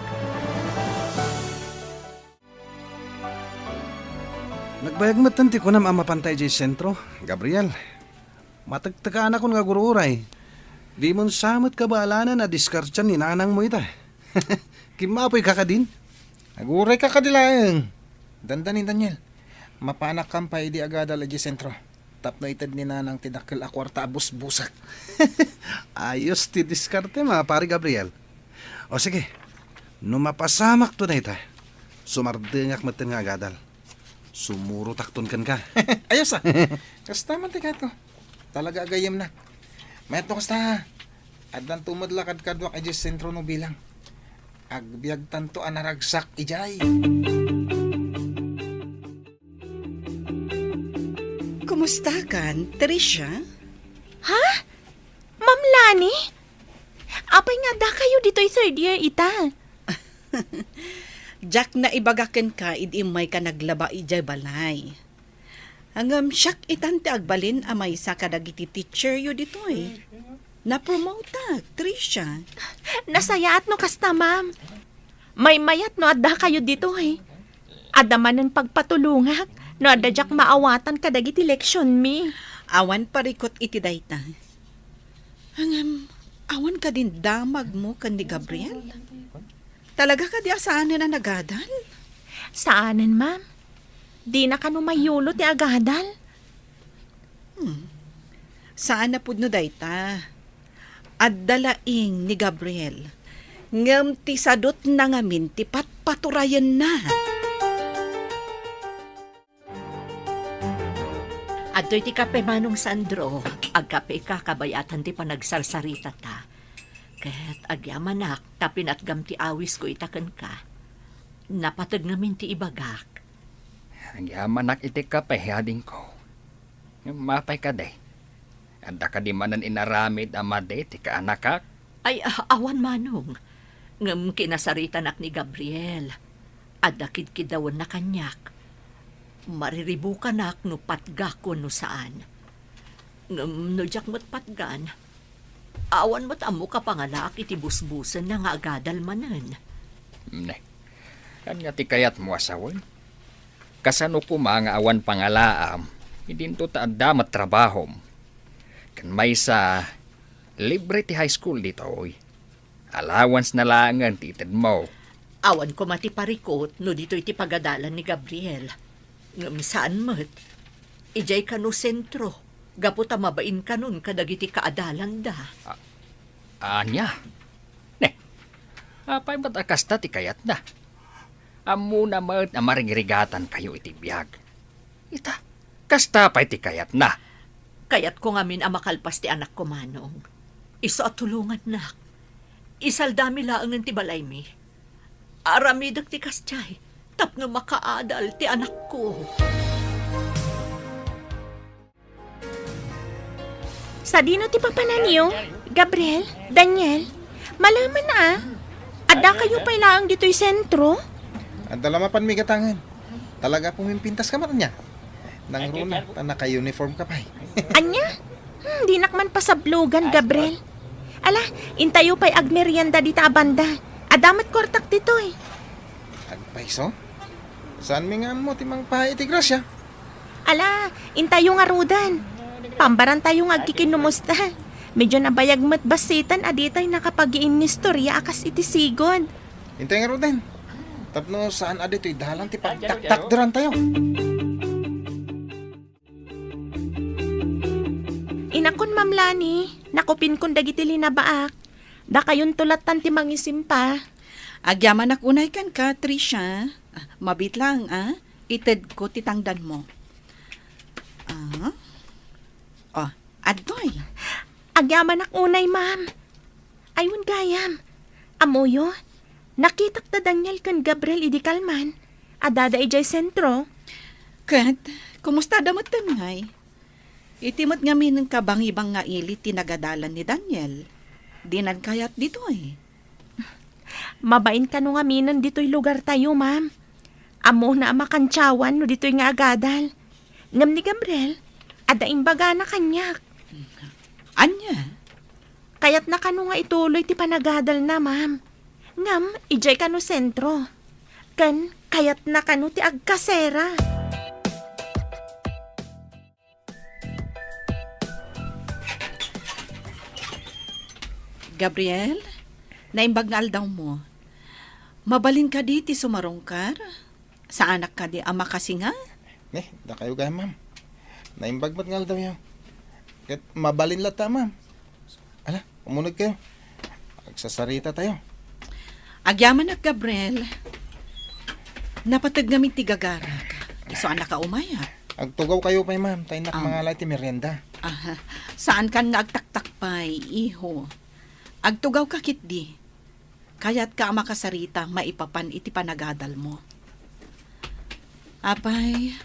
Nagbayag metten ti kunam a mapanta idiay sentro, Gabriel. Matektekanakon nga agur-uray. Dimon sa met kabaalanan a diskartian ni nanangmo ita. Kimmapoyka kadin? Aguray ka kadi laeng. Dandani, Daniel. Mapanakkam pay idi agadal idiay sentro. Tapno ited ni nanang ti dakkel a kuarta a busbusek. Ayos ti diskarte, ma, Pare Gabriel. O sige, no mapasamakto dayta, sumardengak metten nga agadal. Sumurotakton kenka. Ayos, a. Kasta man ti kayatko. Talaga a gayyemnak. Mayatto kasta. Addanto met la kadkaduak idiay sentro no bilang. Agbiagtanto a naragsak idiay. Kumustakan, Tricia? Ha? Ma'am Lani? Apay nga addakayo ditoy third year ita? Diak naibaga kenka idi immayka naglaba idiay balay. Ngem siak itan ti agbalin a maysa kadagiti teacheryo ditoy. Napromoteak, Tricia. Nasayaat no kasta, ma'am. Maymayat no addakayo ditoy. Adda manen pagpatulongak no adda diak maawatan kadagiti leksionmi. Awan parikut iti dayta. Ngem, awan kadin damagmo ken ni Gabriel? Talaga kadi a saanen a nagadal? Saanen, ma'am. Dina kano mayulo ti agadal. Hmm. Saan a pudno dayta. Adda laing ni Gabriel. Ngem ti sadutna ngamin ti patpaturayenna. Adtoy ti kape, Manong Sandro. Agkapeka kabayatan ti panagsarsaritata. Ket agyamanak ta pinatgam ti awisko ita kenka. Napateg ngamin ti ibagak. Agyamanak iti kape, adingko. Ngem apay kadi? Adda kadi manen inaramid a madi ti kaanakak? Ay, a-, awan, Manong. Ngem kinasaritanak ni Gabriel. Adda kidkidawenna kaniak. Mariribukanak no patgak wenno saan. Ngem no diak met patgan, awan met ammok a pangalaak iti busbusenna nga agadal manen. Ne. Ania ti kayatmo a sawen? Kasano koma nga awan pangalaam, idinto ta adda met trabahom? Ken maysa, libre ti high school ditoy. Allowance na laengen ti itedmo. Awan koma ti parikut no ditoy ti pagadalan ni Gabriel. Ngem saan met. Idiay kano sentro, gapu ta mabain kanon kadagiti kaadalanda. A-, ania? Ne, apay met a kasta ti kayatna? Ammona met a marigrigatankayo iti biag. Ita, kasta pay ti kayatna. Kayatko ngamin a makalpas ti anakko, Manong. Isu a tulongannak. Isaldami laengen ti balaymi. Aramidek ti kasdiay tapno makaadal ti anakko. Sadino ti papananyo? Gabriel? Daniel? Malaman a. Adda kayo pay laeng ditoy sentro? Adda la mapanmi gatangen. Talaga pumimpintas ka met ania? Nangruna, ta naka-uniform ka pay. Ania? Hmm, dinak man pasablogan, Gabriel. Ala, intayo pay agmerienda dita a banda. Adda met kuartak ditoy. Agpayso? Saanmi nga ammo ti mangpaay iti grasya? Ala, intayo ngaruden. Pambarantayo nga agkikinnumusta. Medyo nabayag met bassiten a ditay nakapagiinnistorya a kas iti sigud. Intay ngaruden. Tapno saan a ditoy dalan ti pagtaktakderantayo. Inakon, Ma'am Lani, nakupinkon dagiti linabaak. Dakayonto lattan ti mangisimpa. Agyamanak unay kenka, Tricia. Ah, mabiit laeng, a. Itedko ti tangdanmo. Ah. Oh, adtoy. Agyamanak unay, ma'am. Ay, wen gayam. Ammoyo, nakitak da Daniel ken Gabriel idi kalman. Addada idiay sentro. Ket, kumusta da met ngay? Iti met ngamin kabangibang nga ili ti nagadalan ni Daniel. Dinan kayat ditoy. Mabain kano ngaminen ditoy lugartayo, ma'am. Ammona a makantiawan no ditoy nga agadal. Ngem ni Gabriel, adda imbagana kaniak. Ania? Kayatna kano nga ituloy ti panagadalna, ma'am. Ngem, idiay kano sentro. Ken, kayatna kano ti agkasera. Gabriel, naimbag nga aldawmo. Mabalin kadi ti sumarungkar? Saanak kadi a makasinga? Ne, dakayo gayam, ma'am. Naimbag met nga aldawyo. Ket mabalin latta, ma'am. Ala, umuneg kayo. Agsasarita tayo. Agyamanak, Gabriel. Napateg ngamin ti gagarak. Isu a nakaumay, a. Agtugaw kayo pay, ma'am. Ta innak Ah. mangala iti merienda. Aha. Saan kan nga agtaktak pay, iho. Agtugaw ka ketdi. Kayatka a makasarita maipapan iti panagadalmo. Apay,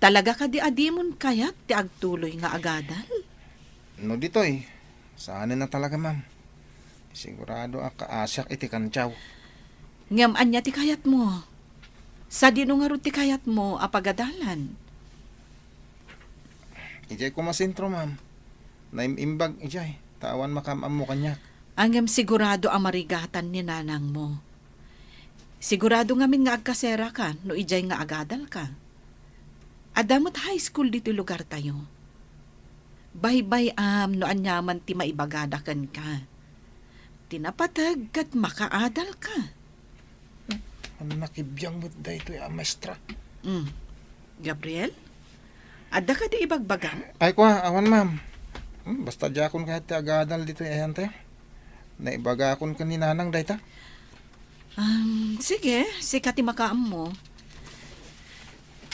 talaga kadi a dimon kayat ti agtuloy nga agadal? No ditoy, saanen a talaga, ma'am. Sigurado a kaasiak iti kantiaw. Ngem ania ti kayatmo? Sadino ngarud ti kayatmo a pagadalan? Idiay koma sentro, ma'am. Naim-imbag idiay, ta awan makaam-ammo kaniak. Ngem sigurado a marigatan ni nanangmo. Sigurado ngamin nga agkaseraka no idiay nga agadalka. Adda met high school ditoy lugartayo. Baybay-am no aniaman ti maibagada kenka. Ti napateg ket makaadalka. Nakibiang met daytoy a maestra. Mm. Gabriel? Adda kadi ibagbagam? Ay, kua, awan, ma'am. Hmm, basta diakon kayat ti agadal ditoy ayantayo. Naibagakon ken ni nanang dayta. Um, sige, sika ti makaammo.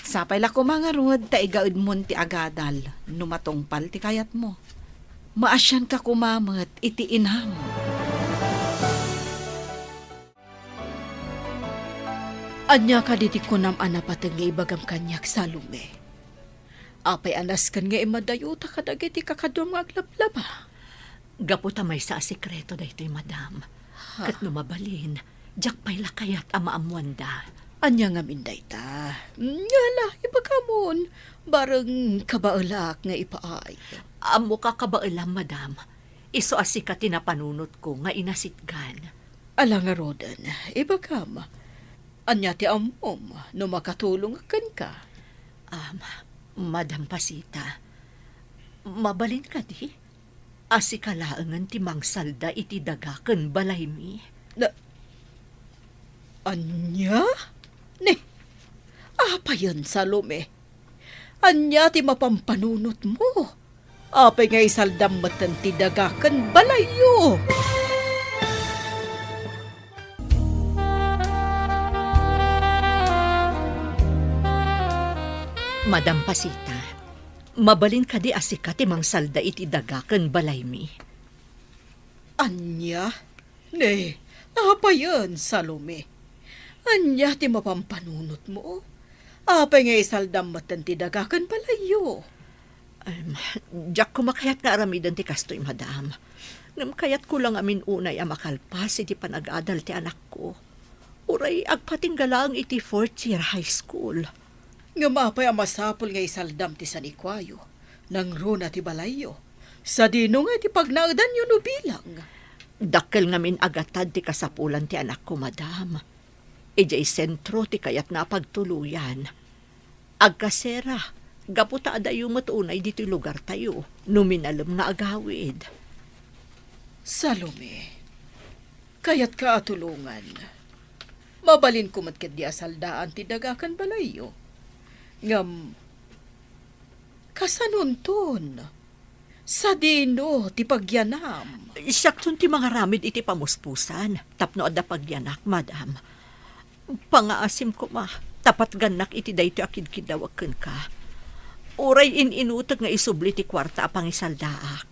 Sapay la koma ngarud ta igaedmon ti agadal no matungpal ti kayatmo. Maasianka koma met iti inam. Ania kadi ti kunam a napateg nga ibagam kaniak, Salome? Apay a nasken nga immadayuta kadagiti kakaduam nga aglablaba? Gapu ta maysa a sekreto daytoy, madam. Ha? Ket no mabalin, diak pay la kayat a maammoanda. Ania ngamin dayta? Ngala, ibagamon, bareng kabaelak nga ipaay. Ammoka kabaelam, madam. Isu a sika ti napanunotko nga inasitgan. Ala ngaruden, ibagam, ania ti ammom no makatulongak kenka? Am, Madam Pasita, mabalin kadi a sika laengen ti mangsalda iti daga ken balaymi? Na, ania? Ne, apayen, Salome? Ania ti mapampanunotmo? Apay nga isaldam metten ti daga ken balayyo? Madam Pasita, mabalin kadi a sika ti mangsalda iti daga ken balaymi? Ania? Ne, apayen, Salome? Ania ti mapampanunotmo? Apay nga isaldam metten ti daga ken balayyo? Em, diak koma kayat nga aramiden ti kastoy, madam. Ngem kayatko la ngamin unay a makalpas iti panagadal ti anakko. Uray agpatingga laeng iti fourth year high school. Ngem apay a masapul nga isaldam ti sanikuayo, nangruna ti balayyo? Sadino nga iti pagnaedanyo no bilang? Dakkel ngamin a gatad ti kasapulan ti anakko, madam. Idiay sentro ti kayatna a pagtuloyan. Agkasera, gapu ta adayo met unay ditoy lugartayo no minalem nga agawid. Salome, kayatka a tulongan. Mabalinko met ketdi a saldaan ti daga ken balayyo. Ngem, kasanonton? Sadino ti pagyanam? Siakton ti mangaramid iti pamuspusan tapno adda pagyanak, madam. Pangaasim koma, ta patgannak iti daytoy a kidkiddawak kenka. Uray in-inutek nga isubli ti kuarta a pangisaldaak.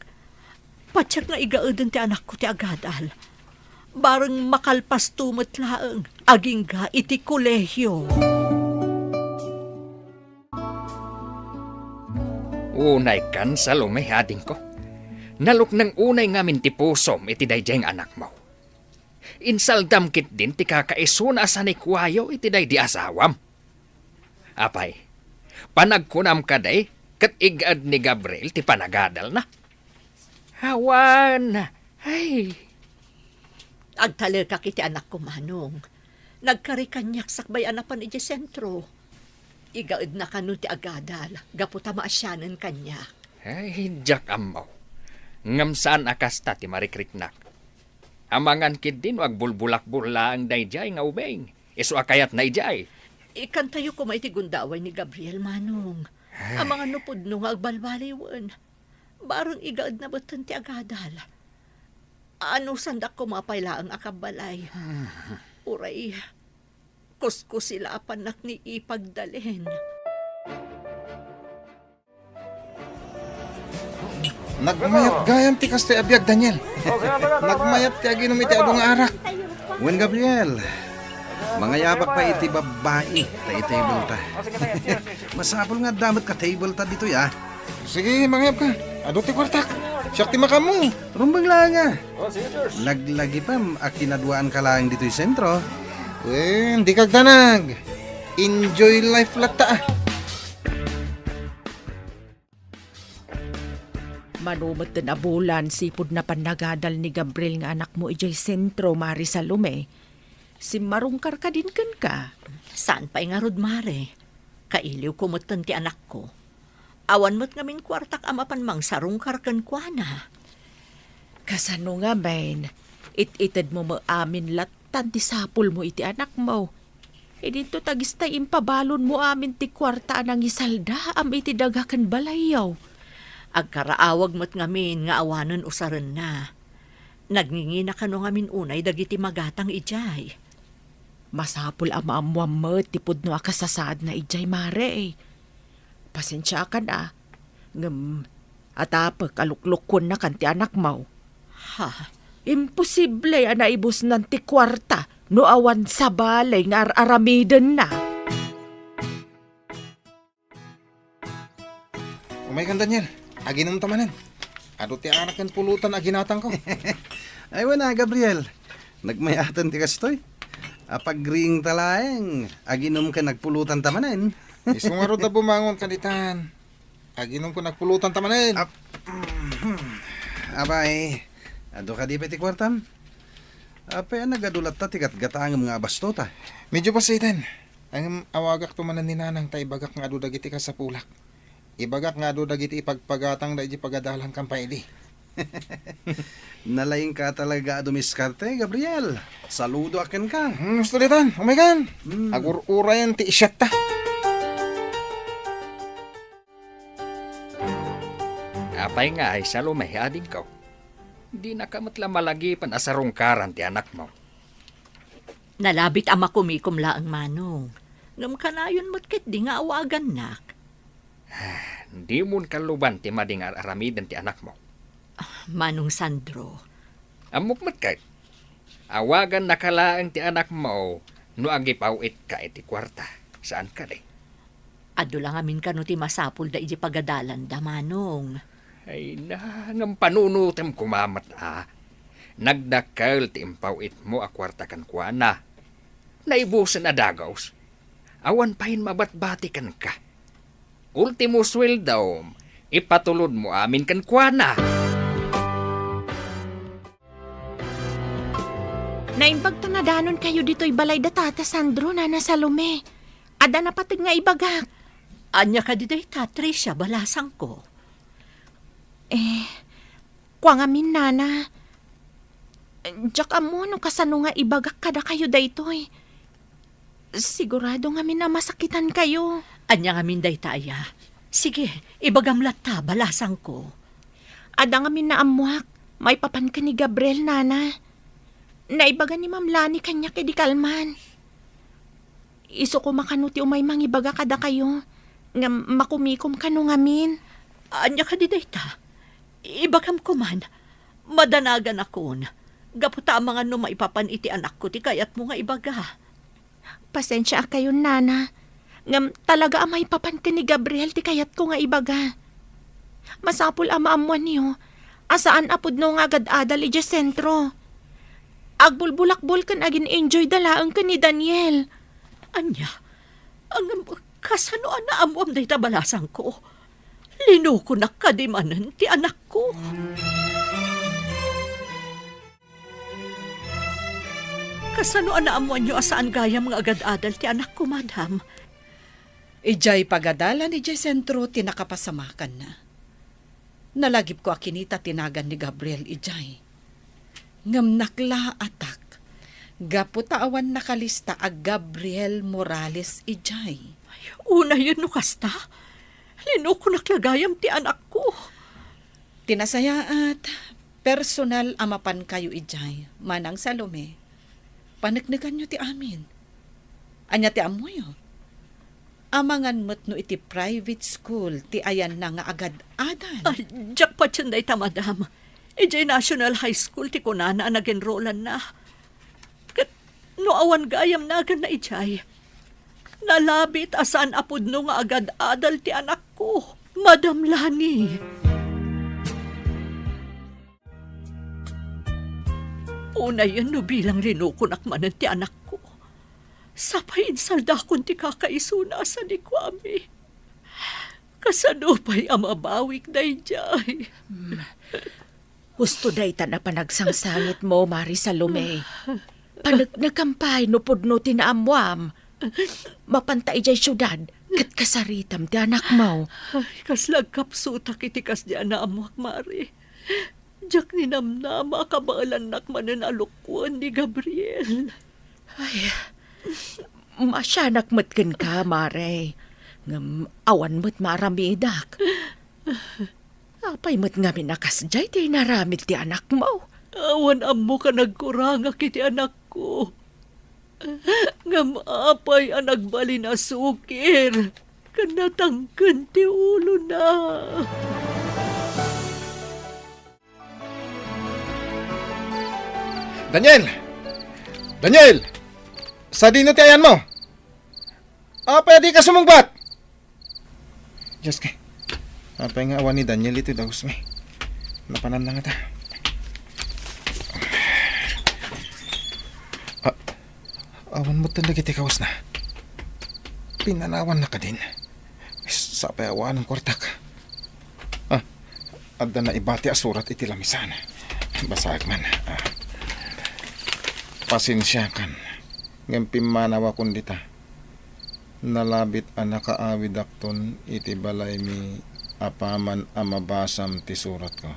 Patiek nga igaeden ti anakko ti agadal. Bareng makalpasto met laeng, agingga iti kolehio. Unaykan, Salome, adingko. Nalukneng unay ngamin ti pusom iti daydiay nga anakmo. Insaldam ketdin ti kakaisuna a sanikuayo iti daydi asawam. Apay, panagkunam kadi ket igaed ni Gabriel ti panagadalna? Awan. Ay. Agtalekak iti anakko, Manong. Nagkari kaniak sakbay a napan idiay sentro. Igaedna kano ti agadal gapu ta maasianen kaniak. Ay, diak ammo. Ngem saan a kasta ti marikriknak. Amangan ketdi no agbulbulakbol laeng daydiay nga ubing, isu a kayatna idiay. Ikkantayo koma iti gundaway ni Gabriel, Manong. Ay. Amangan no pudno nga agbalbaliwen. Bareng igaedna metten ti agadal. Anusandak koma pay laeng a kabbalay. Uray, kuskusilapannak ni ipagdalen. Nagmayat gayam ti kastoy a biag, Daniel. Nagmayat ti aginum iti adu nga arak. Wen, Gabriel, mangayabak pay iti babbai ta itableta. Masapul nga adda met ka tableta ditoy, a. Sige, mangayabka. Adu ti kuartak. Siak ti makaammo. Rumbeng laeng, a. Naglagipem a kinaduaanka laeng ditoy sentro. Wen, dika agdanag. Enjoy life latta, a. Mano metten a bulan sipud napan nagadal ni Gabriel nga anakmo idiay sentro, Mare Salome, simmarungkar kadin kenka? Saan pay ngarud, Mare. Kailiwko metten ti anakko. Awan met ngamin kuartak a mapan mangsarungkar kenkuana. Kasano ngamin? It-itedmo met amin lattan ti sapulmo iti anakmo. Idinto ta dagiti impabalonmo amin ti kuarta a nangisaldaam iti daga ken balayyo. Agkaraawag met ngamin nga awanen usarenna. Nagngingina kano ngamin unay dagiti magatang idiay. Masapul a maammoam met ti pudno a kasasaadna idiay, Mare. Pasensiakan, a. Ngem, atapek a luklukkuennakan ti anakmo. Ha? Imposible a naibusnan ti kuarta no awan sabali nga ar-aramidenna. Umaykan, Daniel. Aginumta manen. Adu ti arak ken pulutan a ginatangko. Ay, wen a, Gabriel. Nagmayaten ti kastoy. Apagriingta laeng. Aginum ken agpulutanta manen. Isu ngarud a bumangon kanitan. Aginum ken agpulutanta manen. Ap-, apay, adu kadi pay ti kuartam? Apay a nagadu latta ti gatgatangem nga abastota? Medyo basiten. Ngem awagakto manen ni nanang ta ibagak nga adu dagiti kasapulak. Ibagak nga adu dagiti ipagpagatangda iti pagadalan kan pay idi. Nalaingka talaga a dumiskarte, Gabriel. Saludoak kenka. Hmm, gusto ditan. Umaykan. Hmm. Agur-urayan ti isyatta. Apay ngay, Salome, adingko? Dinaka met la malagipen a sarungkaran ti anakmo. Nalabit a makumikom laeng, Manong. Ngem kanayon met ketdi nga awagannak. Ah, dimon kalluban ti madi nga ar-aramiden ti anakmo. Ah, Manong Sandro. Ammok met ket. Awagannaka laeng ti anakmo no agipaw-itka iti kuarta. Saan kadi? Adu la ngamin kano ti masapulda iti pagadalanda, Manong. Ay na, ngem panunotem koma met a. Nagdakkel ti impaw-itmo a kuarta kenkuana. Naibusen a dagus. Awan payen mabatbati kenka. Ultimo sueldom, ipatulodmo amin kenkuana. Naimbag ta nadanonkayo ditoy balay da Tata Sandro, Nana Salome. Adda napateg nga ibagak. Ania kadi dayta, Tricia, balasangko? Eh, kua ngamin, Nana. Diak ammo no kasano nga ibagak kadakayo daytoy. Sigurado ngamin a masakitankayo. Ania ngamin dayta aya? Sige, ibagam latta, balasangko. Adda ngamin naammoak maipapan ken ni Gabriel, Nana. Naibaga ni Ma'am Lani kaniak idi kalman. Isu koma kano ti umay mangibaga kadakayo, ngem makumikom kano ngamin. Ania kadi dayta? Ibagam koman, madanaganakon, gapu ta amangan no maipapan iti anakko ti kayatmo nga ibaga. Pasensiaakayon, Nana, ngem talaga a maipapan ken ni Gabriel ti kayatko nga ibaga. Masapul a maammoanyo a saan a pudno nga agad-adal idiay sentro. Agbulbulakbol ken agin-enjoyda laeng ken ni Daniel. Ania? Ngem kasano a naammoam dayta balasangko? Linukonak kadi manen ti anakko? Kasano a naammoanyo a saan gayam nga agad-adal ti anakko, madam? Idiay pagadalan idiay sentro ti nakapasamakanna. Nalagipko a kinita ti nagan ni Gabriel idiay. Ngem naklaatak gapu ta awan nakalista a Gabriel Morales idiay. Unayen no kasta, linukonak la gayam ti anakko. Ti nasayaat, personal a mapankayo idiay, Manang Salome. Paneknekanyo ti amin. Ania ti ammoyo? Amangan met no iti private school ti ayanna nga agad-adal. Ay, diak patien dayta, madam. Idiay National High School ti kunana a nag-enrollanna. Ket no awan gayam naganna idiay, nalabit a saan a pudno nga agad-adal ti anakko, Madam Lani. Unayen no bilang linukonak manen ti anakko, sapay insaldakon ti kakaisuna a sanikuami. Kasano pay a mabawik daydiay? Hmm. Husto dayta a panagsangsangitmo, Mari Salome. Paneknekam pay no pudno ti naammoam. Mapanta idiay siudad, ket kasaritam ti anakmo. Ay, kasla agkapsutak iti kasdi a naammoak, Mari. Diak ninamnama a kabaelannak manen a lukuen ni Gabriel. Ay, masianak met kenka, Mare. Ngem awan met maaramidak. Apay met ngamin a kasdiay ti inaramid ti anakmo? Awan ammok a nagkurangak iti anakko. Ngem apay a nagbalin a sukir ken natangken ti ulona? Daniel! Daniel! Sadino ti ayanmo? Apay a dika sumungbat? Diyos ko. Apay nga awan ni Daniel iti dagus mi? Napananna ngata. Ah, awan met dagiti kawesna. Pinanawannaka din. Sapay awanen kuartak. Ah, adda naibati a surat iti lamisan. Basaek man. Ah. Pasensiakan, ngem pimmanawakon dita. Nalabit a nakaawidakton iti balaymi apaman a mabasam ti suratko.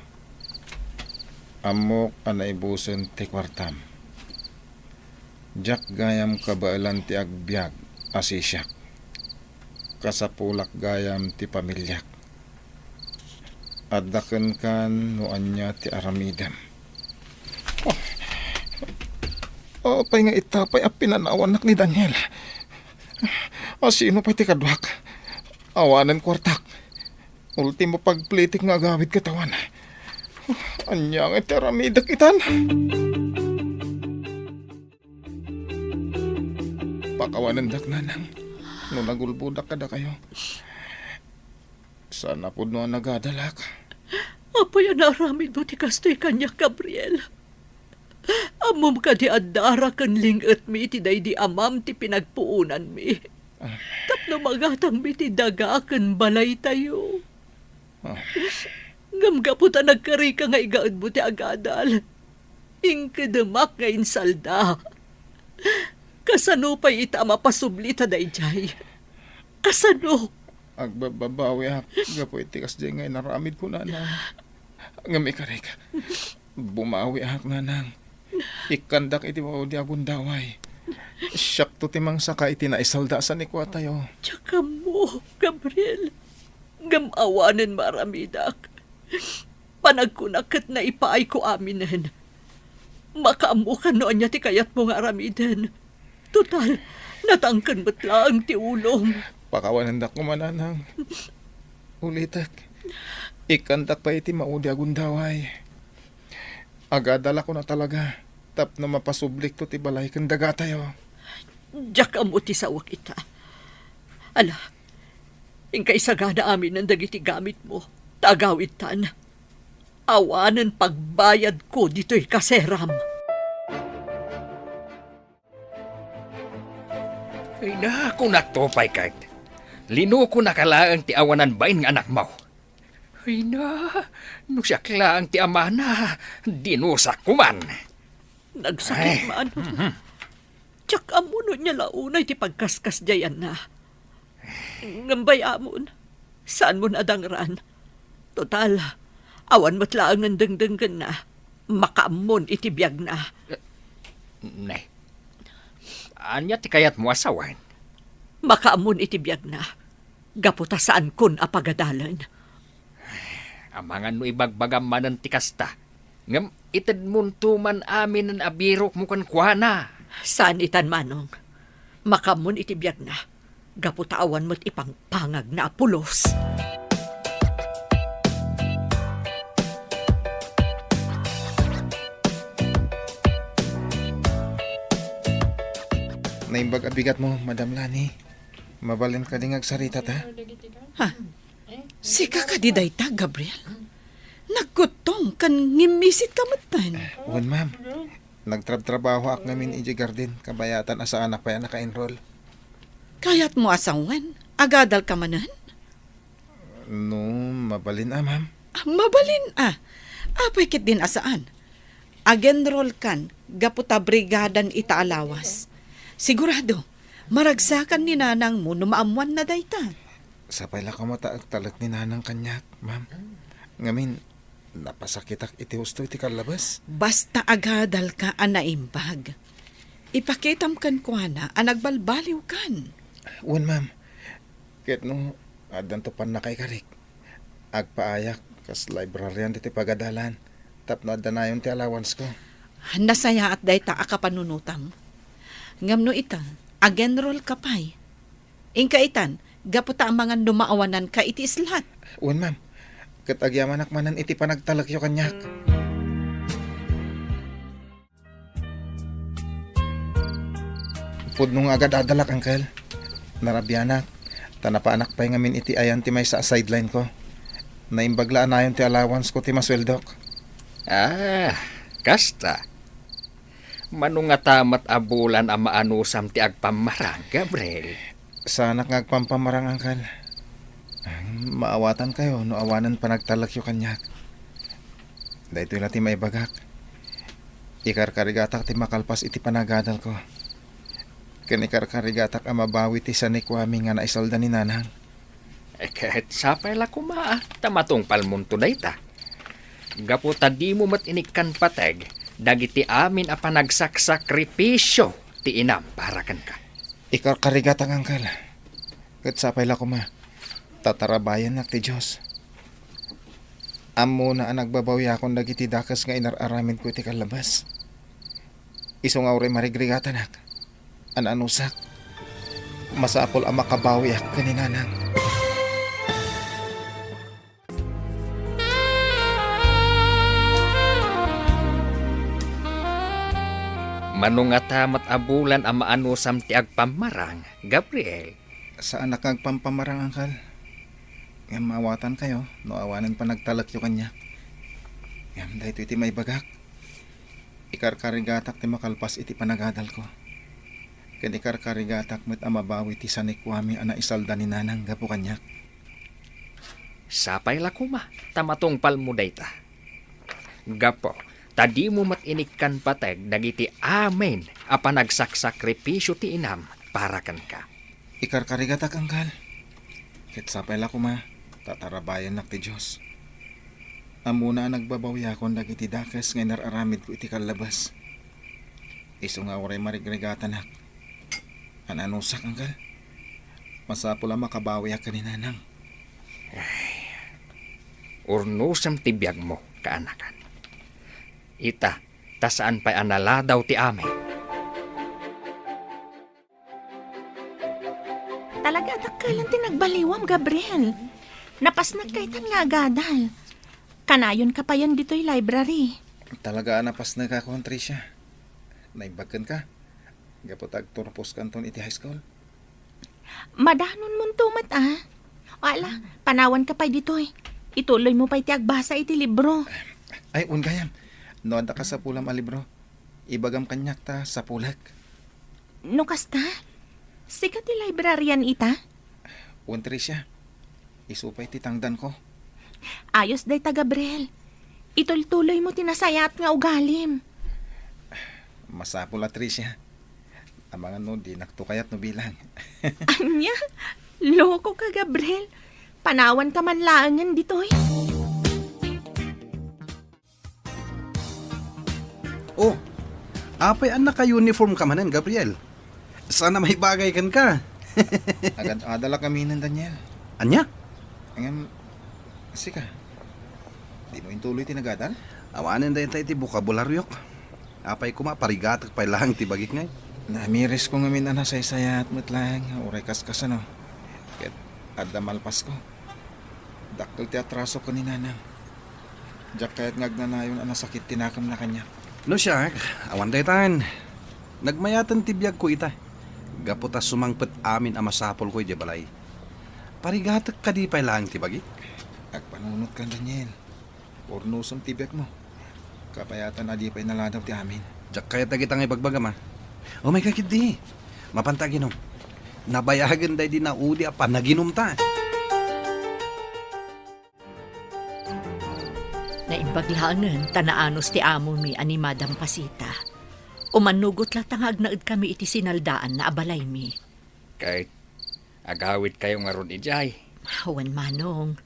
Ammok a naibusen ti kuartam. Diak gayam kabaelan ti agbiag a sisiak. Kasapulak gayam ti pamiliak. Adda kenkan no ania ti aramidem. Oh, apay nga ita pay a pinanawannak ni Daniel? A sino pay ti kaduak? Awanen kuartak. Ultimo pagplitik nga agawid ket awan. Ania nga ti aramidek itan? Pakawanendak, nanang, no nagulbodak kadakayo. Saan a pudno a nagadalak. Apay a naaramidmo ti kastoy kaniak, Gabriel? Ammom kadi a dara ken ling-etmi iti daydi amam ti pinagpuonanmi? Ah. Tapno magatangmi ti daga ken balaytayo. Ah. Ngem gapu ta nagkarika nga igaedmo ti agadal, inkedemak nga insalda. Kasano pay ita a mapasubli ta daydiay? Kasano? Agbabbabawiak gapu iti kasdiay nga inaramidko, nanang. Ngem ikarik, bumawiak, nanang. Ikkandak iti maudi a gundaway. Siakto ti mangsaka iti naisalda a sanikuatayo. Diak ammo, Gabriel. Ngem awanen maaramidak. Panagkunak ket naipaayko aminen. Makaammokan no ania ti kayatmo nga aramiden. Total, natangken met laeng ti ulom. Pakawanendak koma, nanang. Ulitek, ikkandak pay iti maudi a gundaway. Agadalak una talaga tapno mapasublikto ti balay ken dagatayo. Diak ammo ti saoak ita. Ala, inka isagana aminen dagiti gamitmo. Ta agawidtan, awanen pagbayadko ditoy kaseram. Ay na, kunakto pay ket. Linukonaka laeng ti awanan bain nga anakmo. Ay na, no siak laeng ti amana, dinusak koman. Nagsakit Ay, man. mhm. Diak ammo no ania la unay ti pagkaskasdiayanna. Ngem bay-amon, saanmon a dangran. Total, awan met laengen dengdenggenna. Makaammon iti biagna. Ne. Ania ti kayatmo a sawen? Makaammon iti biagna. Gapu ta saankon a pagadalen. Amangan no ibagbagam manen ti kasta. Ngem itedmonto man aminen a birokmo kenkuana. Saan itan, Manong. Makaammon iti biagna. Gapu ta awan met ipangpangagna a pulos. Naimbag a bigatmo, Madam Lani. Mabalin kadi nga agsarita ta? Ha? Sika kadi dayta, Gabriel? Nagkuttong ken ngimmisit ka metten. Wen, ma'am. Nagtrabtrabahoak ngamin idiay garden, kabayatan a saanak pay a naka-enroll. Kayatmo a sawen, agadal ka manen? No mabalin a, ma'am. Ah, mabalin a. Apay ketdin a saan? Ag-enroll kan gapu ta brigadan ita a lawas. Sigurado, maragsakan ni nanangmo no maammoanna dayta. Sapay la koma ta agtalek ni nanang kaniak, ma'am. Ngamin, napasakitak iti husto iti kallabas. Basta agadal ka a naimbag. Ipakitam kenkuana a nagbalbaliw kan. Wen, ma'am. Ket no addanto pannakaikarik, agpaayak kas librarian ditoy pagadalan tapno adda nayon ti allowance ko. Nasayaat dayta a kapanunotam. Ngem no ita, ag-enroll ka pay. Inka itan, gapu ta amangan no maawanan ka iti islat. Wen, ma'am. Ket agyamanak manen iti panagtalekyo kaniak. Pudno nga agadadalak, Uncle. Narabianak, ta napaanak pay ngamin iti ayan ti maysa a sideline ko. Naimbag la a nayon ti allowance ko ti masueldok. Ah, kasta. Mano ngata met a bulan a maanusam ti agpammarang, Gabriel? Saanak nga agpampamarang, Uncle. Maawatan kayo no awanen panagtalekyo kaniak. Daytoy la ti maibagak. Ikarkarigatak ti makalpas iti panagadal ko. Ken ikarkarigatak a mabawi ti sanikuami nga naisalda ni Nanang. Eh, ket sapay la koma, ta matungpalmonto dayta. Gapu ta dimo met inikkan pateg dagiti amin a panagsaksakripisio ti inam para kenka. Ikarkarigatak, Uncle. Ket sapay la koma, ta tarabayannak ti Dios. Ammona a nagbabawiakon dagiti dakes nga inar-aramidko iti kallabas. Isu nga uray marigrigatanak, an-anusak, masapul a makabawiak ken ni Nanang. Mano ngata met a bulan a maanusam ti agpammarang, Gabriel? Saanak nga agpampamarang, Uncle. Ngem maawatan kayo no awanen panagtalekyo kaniak. Ngem daytoy ti maibagak. Ikarkarigatak ti makalpas iti panagadal ko. Ken ikarkarigatak met a mabawi ti sanikuami a naisalda ni Nanang gapu kaniak. Sapay la koma, ta matungpalmo dayta. Gapu ta dimo met inikkan pateg dagiti amin a panagsaksakripisio ti inam para kenka. Ikarkarigatak, Uncle. Ket sapay la koma, ta tarabayannak ti Dios. Ammona a nagbabawiakon dagiti dakes nga inar-aramidko iti kallabas. Isu nga uray marigrigatanak. An-anusak, Uncle? Masapul a makabawiak ken ni Nanang. Ay, urnosem ti biagmo, kaanakan. Ita, ta saan pay a naladaw ti amin. Talaga a dakkel ti nagbaliwam, Gabriel. Napasnek ka itan nga agadal. Kanayon ka payen ditoy library. Talaga a napasnek ako, Tricia. Naimbag kenka. Gapu ta agturpos kanton iti high school. Madanonmonto met, a. Ala, panawan ka pay ditoy. Ituloymo pay ti agbasa iti libro. Ay, wen gayam. No adda kasapulam a libro, ibagam kaniak ta sapulek. No kasta, sika ti librarian ita? Wen, Tricia. Isu pay ti tangdanko. Ayos dayta, Gabriel. Itultuloymo ti nasayaat nga ugalim. Masapul a, Tricia. Amangan no dinakto kayat no bilang. Ania? Loko ka, Gabriel. Panawanka man laengen ditoy. Oh, apay a naka-uniform ka manen, Gabriel? Saan a maibagay kenka? Agad-adal a kaminen, Daniel. Ania? Ngem, sika, dimo intuloy ti nagadal? Awanen dayta iti bokabularyok. Apay koma, parigatek pay laeng ti bagik ngay. Namirisko ngamin a nasaysayaat met laeng, uray kaskasano. Ket adda malpasko. Dakkel ti atraso ken ni Nanang. Diak kayat nga agnanayon a nasakit ti nakemna kaniak. No siak, awan daytan. Nagmayaten ti biagko ita. Gapu ta sumangpet amin a masapulko idiay balay. Parigatek kadi pay laeng ti bagik? Agpanunotkan, Daniel. Purnosem ti biagmo. Kapayatan a di pay naladaw ti amin. Diak kayat dagita nga ibagbagam, a. Umayka ketdi. Mapanta aginom. Nabayagen daydi naudi a panaginumta. Naimbag laengen ta naanus ti amomi a ni Madam Pasita. Umannugot latta nga agnaedkami iti sinaldaanna a balaymi. Ket agawidkayo ngarud idiay? Wen, Manong.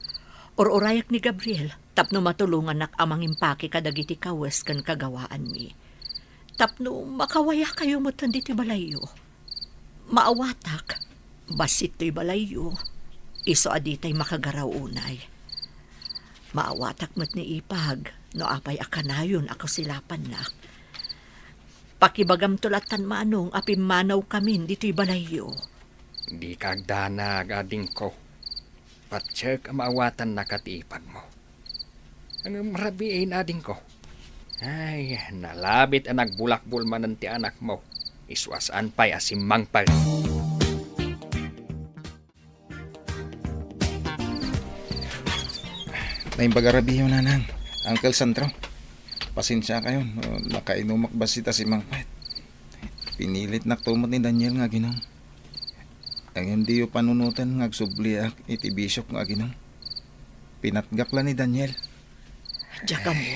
Ur-urayak ni Gabriel tapno matulongannak a mangimpake kadagiti kawes ken kagawaanmi. Tapno makawayakayo metten ditoy balayyo. Maawatak, bassit toy balayyo, isu a ditay makagaraw unay. Maawatak met ni Ipag no apay a kanayon a kusilapannak. Pakibagamto lattan, Manong, a pimmanawkamin ditoy balayyo. Dika agdanag, adingko. Patiek a maawatannaka ti ipagmo. Ngem rabii, adingko. Ay, nalabit a nagbulakbol manen ti anakmo. Isu a saan pay a simmangpet. Naimbag a rabiiyo, Nanang. Uncle Sandro, pasensiakayon no nakainumak bassit a simmangpet. Pinilitnakto met ni Daniel nga aginom. Ngem diyo panunoten nga agsubliak iti bisiok nga aginom. Pinatgak la ni Daniel. Diak ammo.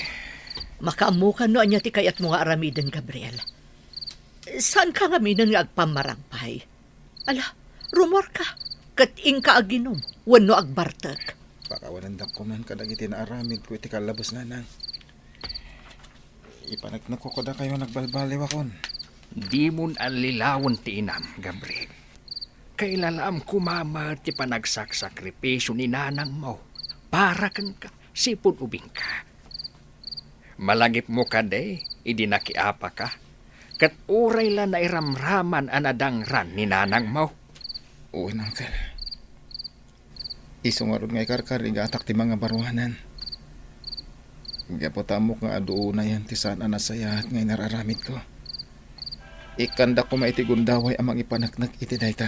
Makaammokan no ania ti kayatmo nga aramiden, Gabriel. Saanka ngaminen nga agpammarangpay. Ala, rumuarka, ket inka aginom wenno agbartek. Pakawanendak koman kadagiti naaramidko iti kallabes, Nanang. Ipaneknekko kadakayo a nagbalbaliwakon. Dimon allilawen ti inam, Gabriel. Kailalaam koma met ti panagsaksakripisio ni nanangmo para kenka, sipud ubingka. Malagipmo kadi idi nakiapaka, ket uray la nairamraman a nadangran ni nanangmo. Wen, Uncle. Isu ngarud nga ikarkarigatak ti mangabaruanan. Gapu ta ammok nga adu unayen ti saan a nasayaat nga inararamidko. Ikkandak koma iti gundaway a mangipaneknek iti dayta.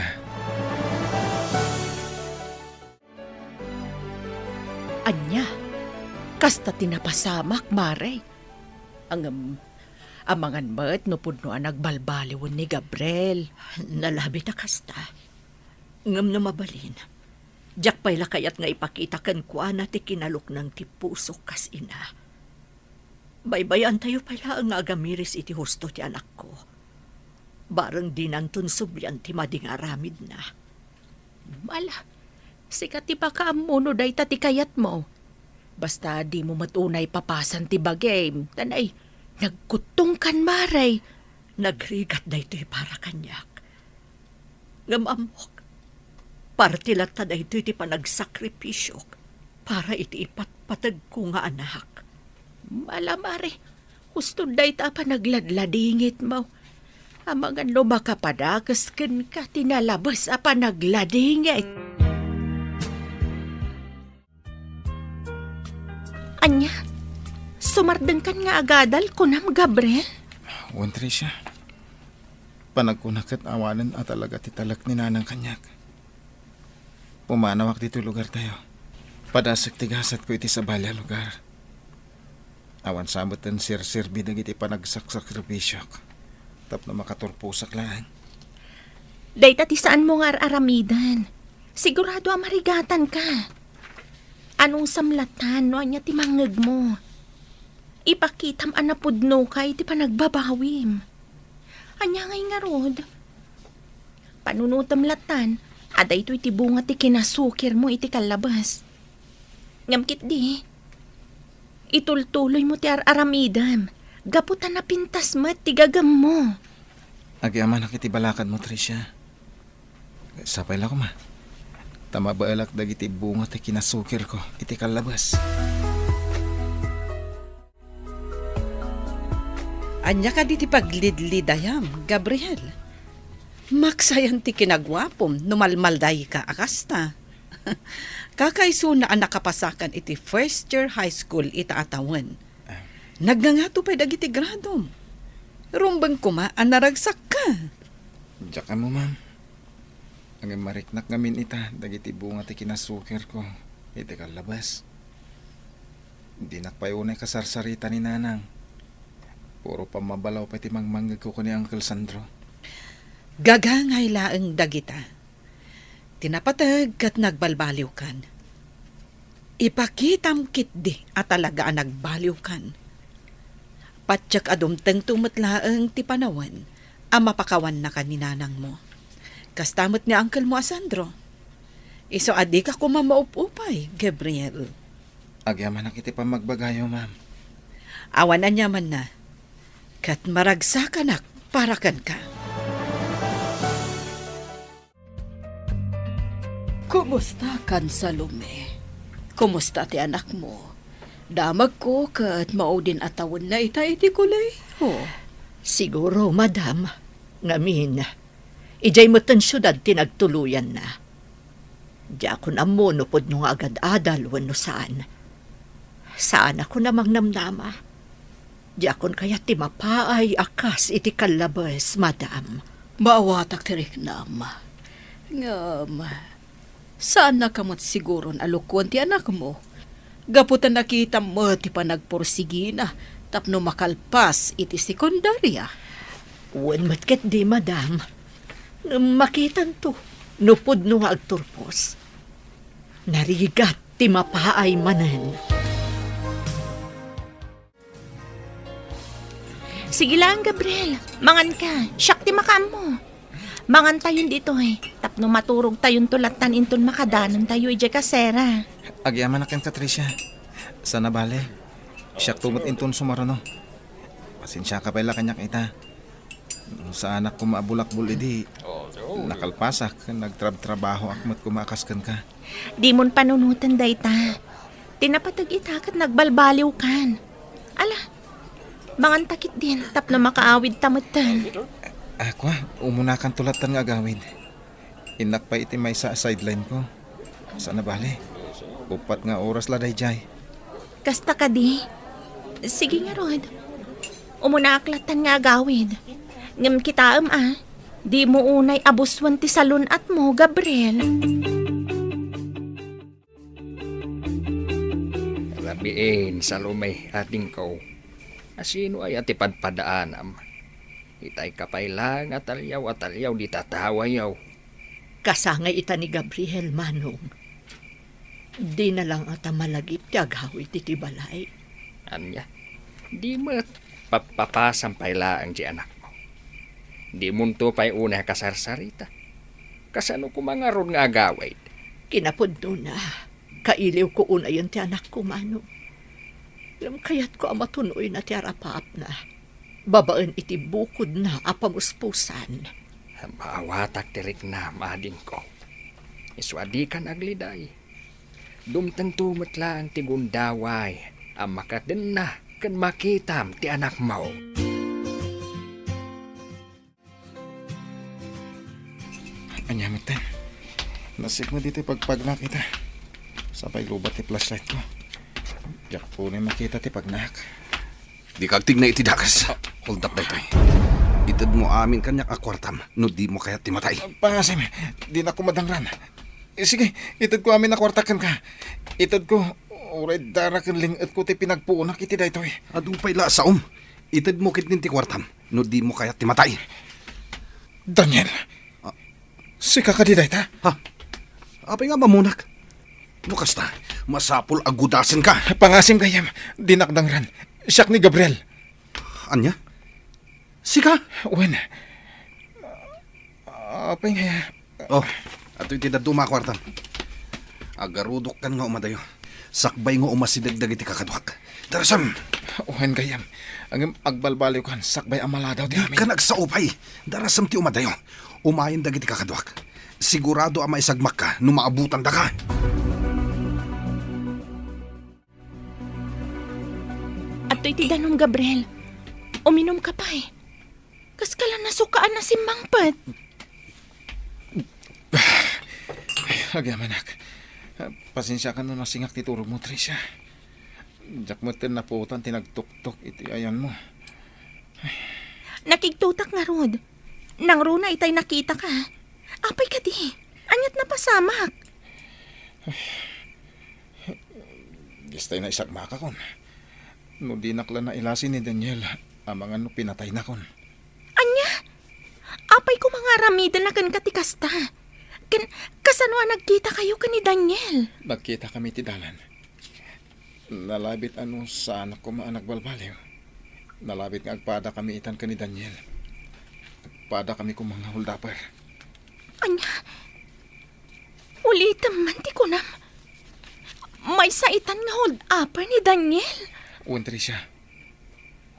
Ania? Kasta ti napasamak, Mare? Ngem, amangan met no pudno a nagbalbaliwen ni Gabriel. Nalabit a kasta. Ngem no mabalin, diak pay la kayat nga ipakita kenkuana ti kinaluknang ti pusok kas ina. Baybayantayo pay laeng nga agamiris iti husto ti anakko. Bareng dinanton sublian ti madi nga aramidna. Ala, sika ti makaammo no dayta ti kayatmo. Basta dimo met unay papasan ti bagim, ta nay, nagkuttongkan, Mare. Nagrigat daytoy para kaniak. Ngem ammok, parte latta daytoy ti panagsakripisyok para iti ipatpategko nga anak. Ala, Mare, husto dayta a panagladladingitmo. Amangan no makapadakes kenka ti nalabes a panagladingit. Ania? Sumardengkan nga agadal, kunam, Gabriel? Wen, Tricia. Panagkuna ket awanen a talaga ti talek ni Nanang kaniak. Pumanawak ditoy lugartayo. Padasek ti gasatko iti sabali a lugar. Awan sa met ti serserbi dagiti panagsaksakripisio tapno makaturposak laeng. Dayta ti saanmo nga ar-aramiden. Sigurado a marigatanka. Anusam latta no ania ti mangngegmo. Ipakitam a napudnoka iti panagbabawim. Ania ngay ngarud? Panunotem lattan a daytoy ti bunga ti kinasukirmo iti kallabas. Ngem ketdi, itultuloymo ti ar-aramidem gapu ta napintas met ti gagemmo. Agyamanak iti balakadmo, Tricia. Sapay la koma ta mabaelak dagiti bunga ti kinasukirko iti kallabas. Ania kadi ti paglidlidayam, Gabriel? Maksayan ti kinaguapom no malmaldayka a kasta. Kakaisuna a nakapasakan iti first year high school ita a tawen. Nagngangato pay dagiti gradom. Rumbeng koma a naragsakka. Diak ammo, ma'am. Ngem mariknak ngamin ita dagiti bunga ti kinasukirko iti kallabas. Dinak pay unay kasarsarita ni Nanang. Puro pammabalaw pay ti mangmangngegko ken ni Uncle Sandro. Gagangay laeng dagita. Ti napateg ket nagbalbaliwkan. Ipakitam ketdi a talaga a nagbaliwkan. Patiek a dumtengto met laeng ti panawen a mapakawannaka ni nanangmo. Kasta met ni uncle mo a Sandro. Isu a dika koma maup-upay, Gabriel. Agyamanak iti pammagbagayo, ma'am. Awan aniamanna. Ket maragsakanak para kenka. Kumustakan, Salome? Kumusta ti anakmo? Damagko ket maudin a tawenna ita iti kolehiyo. Siguro, madam, ngamin, idiay metten siudad ti nagtuluyanna. Diakon ammo no pudno nga agad-adal wenno saan. Saanakon a mangnamnama. Diakon kayat ti mapaay a kas iti kallabes, madam. Maawatak ti riknam. Ngem, saannaka met siguron a lukoen ti anakmo. Gapu ta nakitam met ti panagpursigina tapno makalpas iti sekundaria. Wen met ketdi, madam. Ngem makitanto no pudno nga agturpos. Narigat ti mapaay manen. Sige lang, Gabriel. Manganka. Siak ti makaammo. Mangantayon ditoy. Tapno maturogtayonto lattan inton makadanontayo idiay kasera. Agyamanak kenka, Tricia. Saan a bale. Siakto met inton sumaruno. Pasensiaka pay la kaniak ita. No saanak koma a bulakbol idi, nakalpasak ken nagtrabtrabahoak met koma a kas kenka. Dimon panunoten dayta. Ti napateg ita ket nagbalbaliwkan. Ala, manganta ketdin tapno makaawidta metten. Ah, kua, umunakanto lattan nga agawid. Innak pay iti maysa a sideline ko. Saan a bale. Uppat nga oras la daydiay. Kasta kadi? Sige ngarud. Umunaak lattan nga agawid. Ngem kitaem a, dimo unay abusuen ti salun-atmo, Gabriel. Rabiin, Salome, adingko. Asino aya ti padpadaanam? Itay ka pay laeng a taliaw a taliaw dita tawayo. Kasangay ita ni Gabriel, Manong. Dina la ngata malagip ti agawid iti balay. Ania? Di met, papapasam pay laeng ti anakmo. Dimonto pay unay a kasarsarita. Kasano koma ngarud nga agawid? Kinapudnona, kailiwko unayen ti anakko, Manong. Ngem kayatko a matunoyna ti arapaapna babaen iti bukodna a pamuspusan. Maawatak ti riknam, adingko. Isu a dikan agliday. Dumtengto met laeng ti gundaway a makadenna ken makitam ti anakmo. Ania met, te? Nasipnget iti pagpagnak ita. Sapay lubat ti flashlight ko. Diak unay makita ti pagnak. Dika agtigna iti dakes. Hold up daytoy. Itedmo amin kaniak a kuartam no dimo kayat ti matay. Pangasim, dinak madangran. Sige, itedko amin a kuartak kenka. Itedko, uray dara ken ling-etko ti pinagpuonak iti daytoy. Adu pay la a saom. Itedmo ketdin ti kuartam, no dimo kayat ti matay. Daniel, Ah. sika kadi dayta? Ha? Apay nga mamunak? No kasta, masapul a gudasenka. Pangasim gayyem, dinak dangran. Siak ni Gabriel. Ania? Sika? Wen. Apay nga. Oh, adtoy ti dadduma a kuartam. Agarudokkan nga umadayo. Sakbay nga umasideg dagiti kakaduak. Darasem! Wen gayyem. Ngem agbalbaliwkan sakbay a maladaw ti amin. Dika nagsaupay. Darasem ti umadayo. Umayen dagiti kakaduak. Sigurado a maisagmakka no maabutandaka. Adtoy ti danum, Gabriel. Uminumka pay. Kaskala nasukaan a simmangpet. Agyamanak. Pasensiakan no nasingak ti turogmo, Tricia. Diak metten napuotan ti nagtuktok iti ayanmo. Nakigtutak ngarud. Nangruna itay nakitaka. Apay kadi? Aniat napasamak? Distay naisagmakakon. No dinak la nailasi ni Daniel, amangan no pinataynakon. Ania? Apay koma nga aramidenna kenka ti kasta? Ken kasano a nagkitakayo ken ni Daniel? Nagkitakami iti dalan. Nalabit a no saanak koma a nagbalbaliw. Nalabit nga agpadakami itan ken ni Daniel. Agpadakami koma nga holdupper. Ania? Ulitem man ti kunam. Maysa itan nga hold-upper ni Daniel? Wen, Tricia.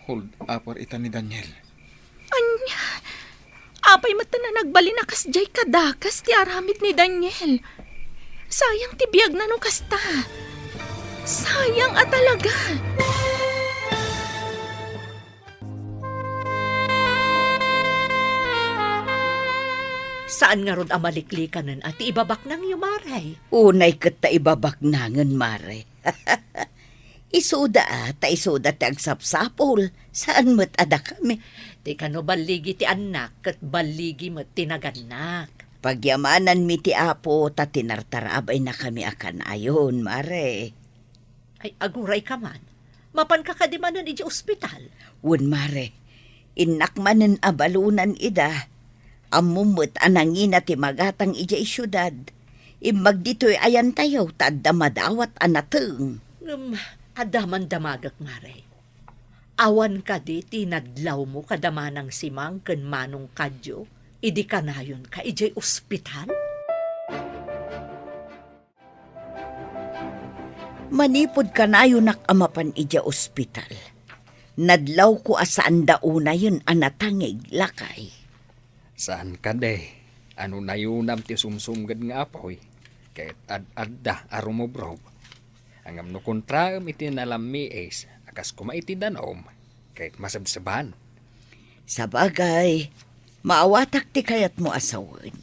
Hold-upper itan ni Daniel. Ania? Apay met a nagbalin a kasdiay kadakas ti aramid ni Daniel. Sayang ti biagna no kasta. Sayang a talaga. Saan ngarud a maliklikanen a ti ibabaknangyo, Mare? Unay ket ta ibabaknangen, Mare. Isuda a, ta isuda ti agsapsapul, saan met a dakami. Ti kano balligi ti annak, ket balligi met ti nagannak. Pagyamananmi ti Apo ta tinartarabaynakami a kanayon, Mare. Ay, agurayka man. Mapanka kadi manen idiay ospital? Wen, Mare. Innak manen a balonan ida. Ammom met a nangina ti magatang idiay siudad. Immag ditoy ayantayo ta adda madawat a nateng. Ngem adda man damagek, Mare. Awan kadi ti nadlawmo kada Manang Simang ken Manong Kadio idi kanayonka idiay ospital? Manipud kanayonak a mapan idiay ospital, nadlawko a saanda unayen a natangig, lakay. Saan kadi a no nayunam ti sumsumged nga apuy, ket ad-adda a rumubrob. Ngem no kontraem iti nalammiis a kas koma iti danum, ket masebseban. Sabagay, maawatak ti kayatmo a sawen.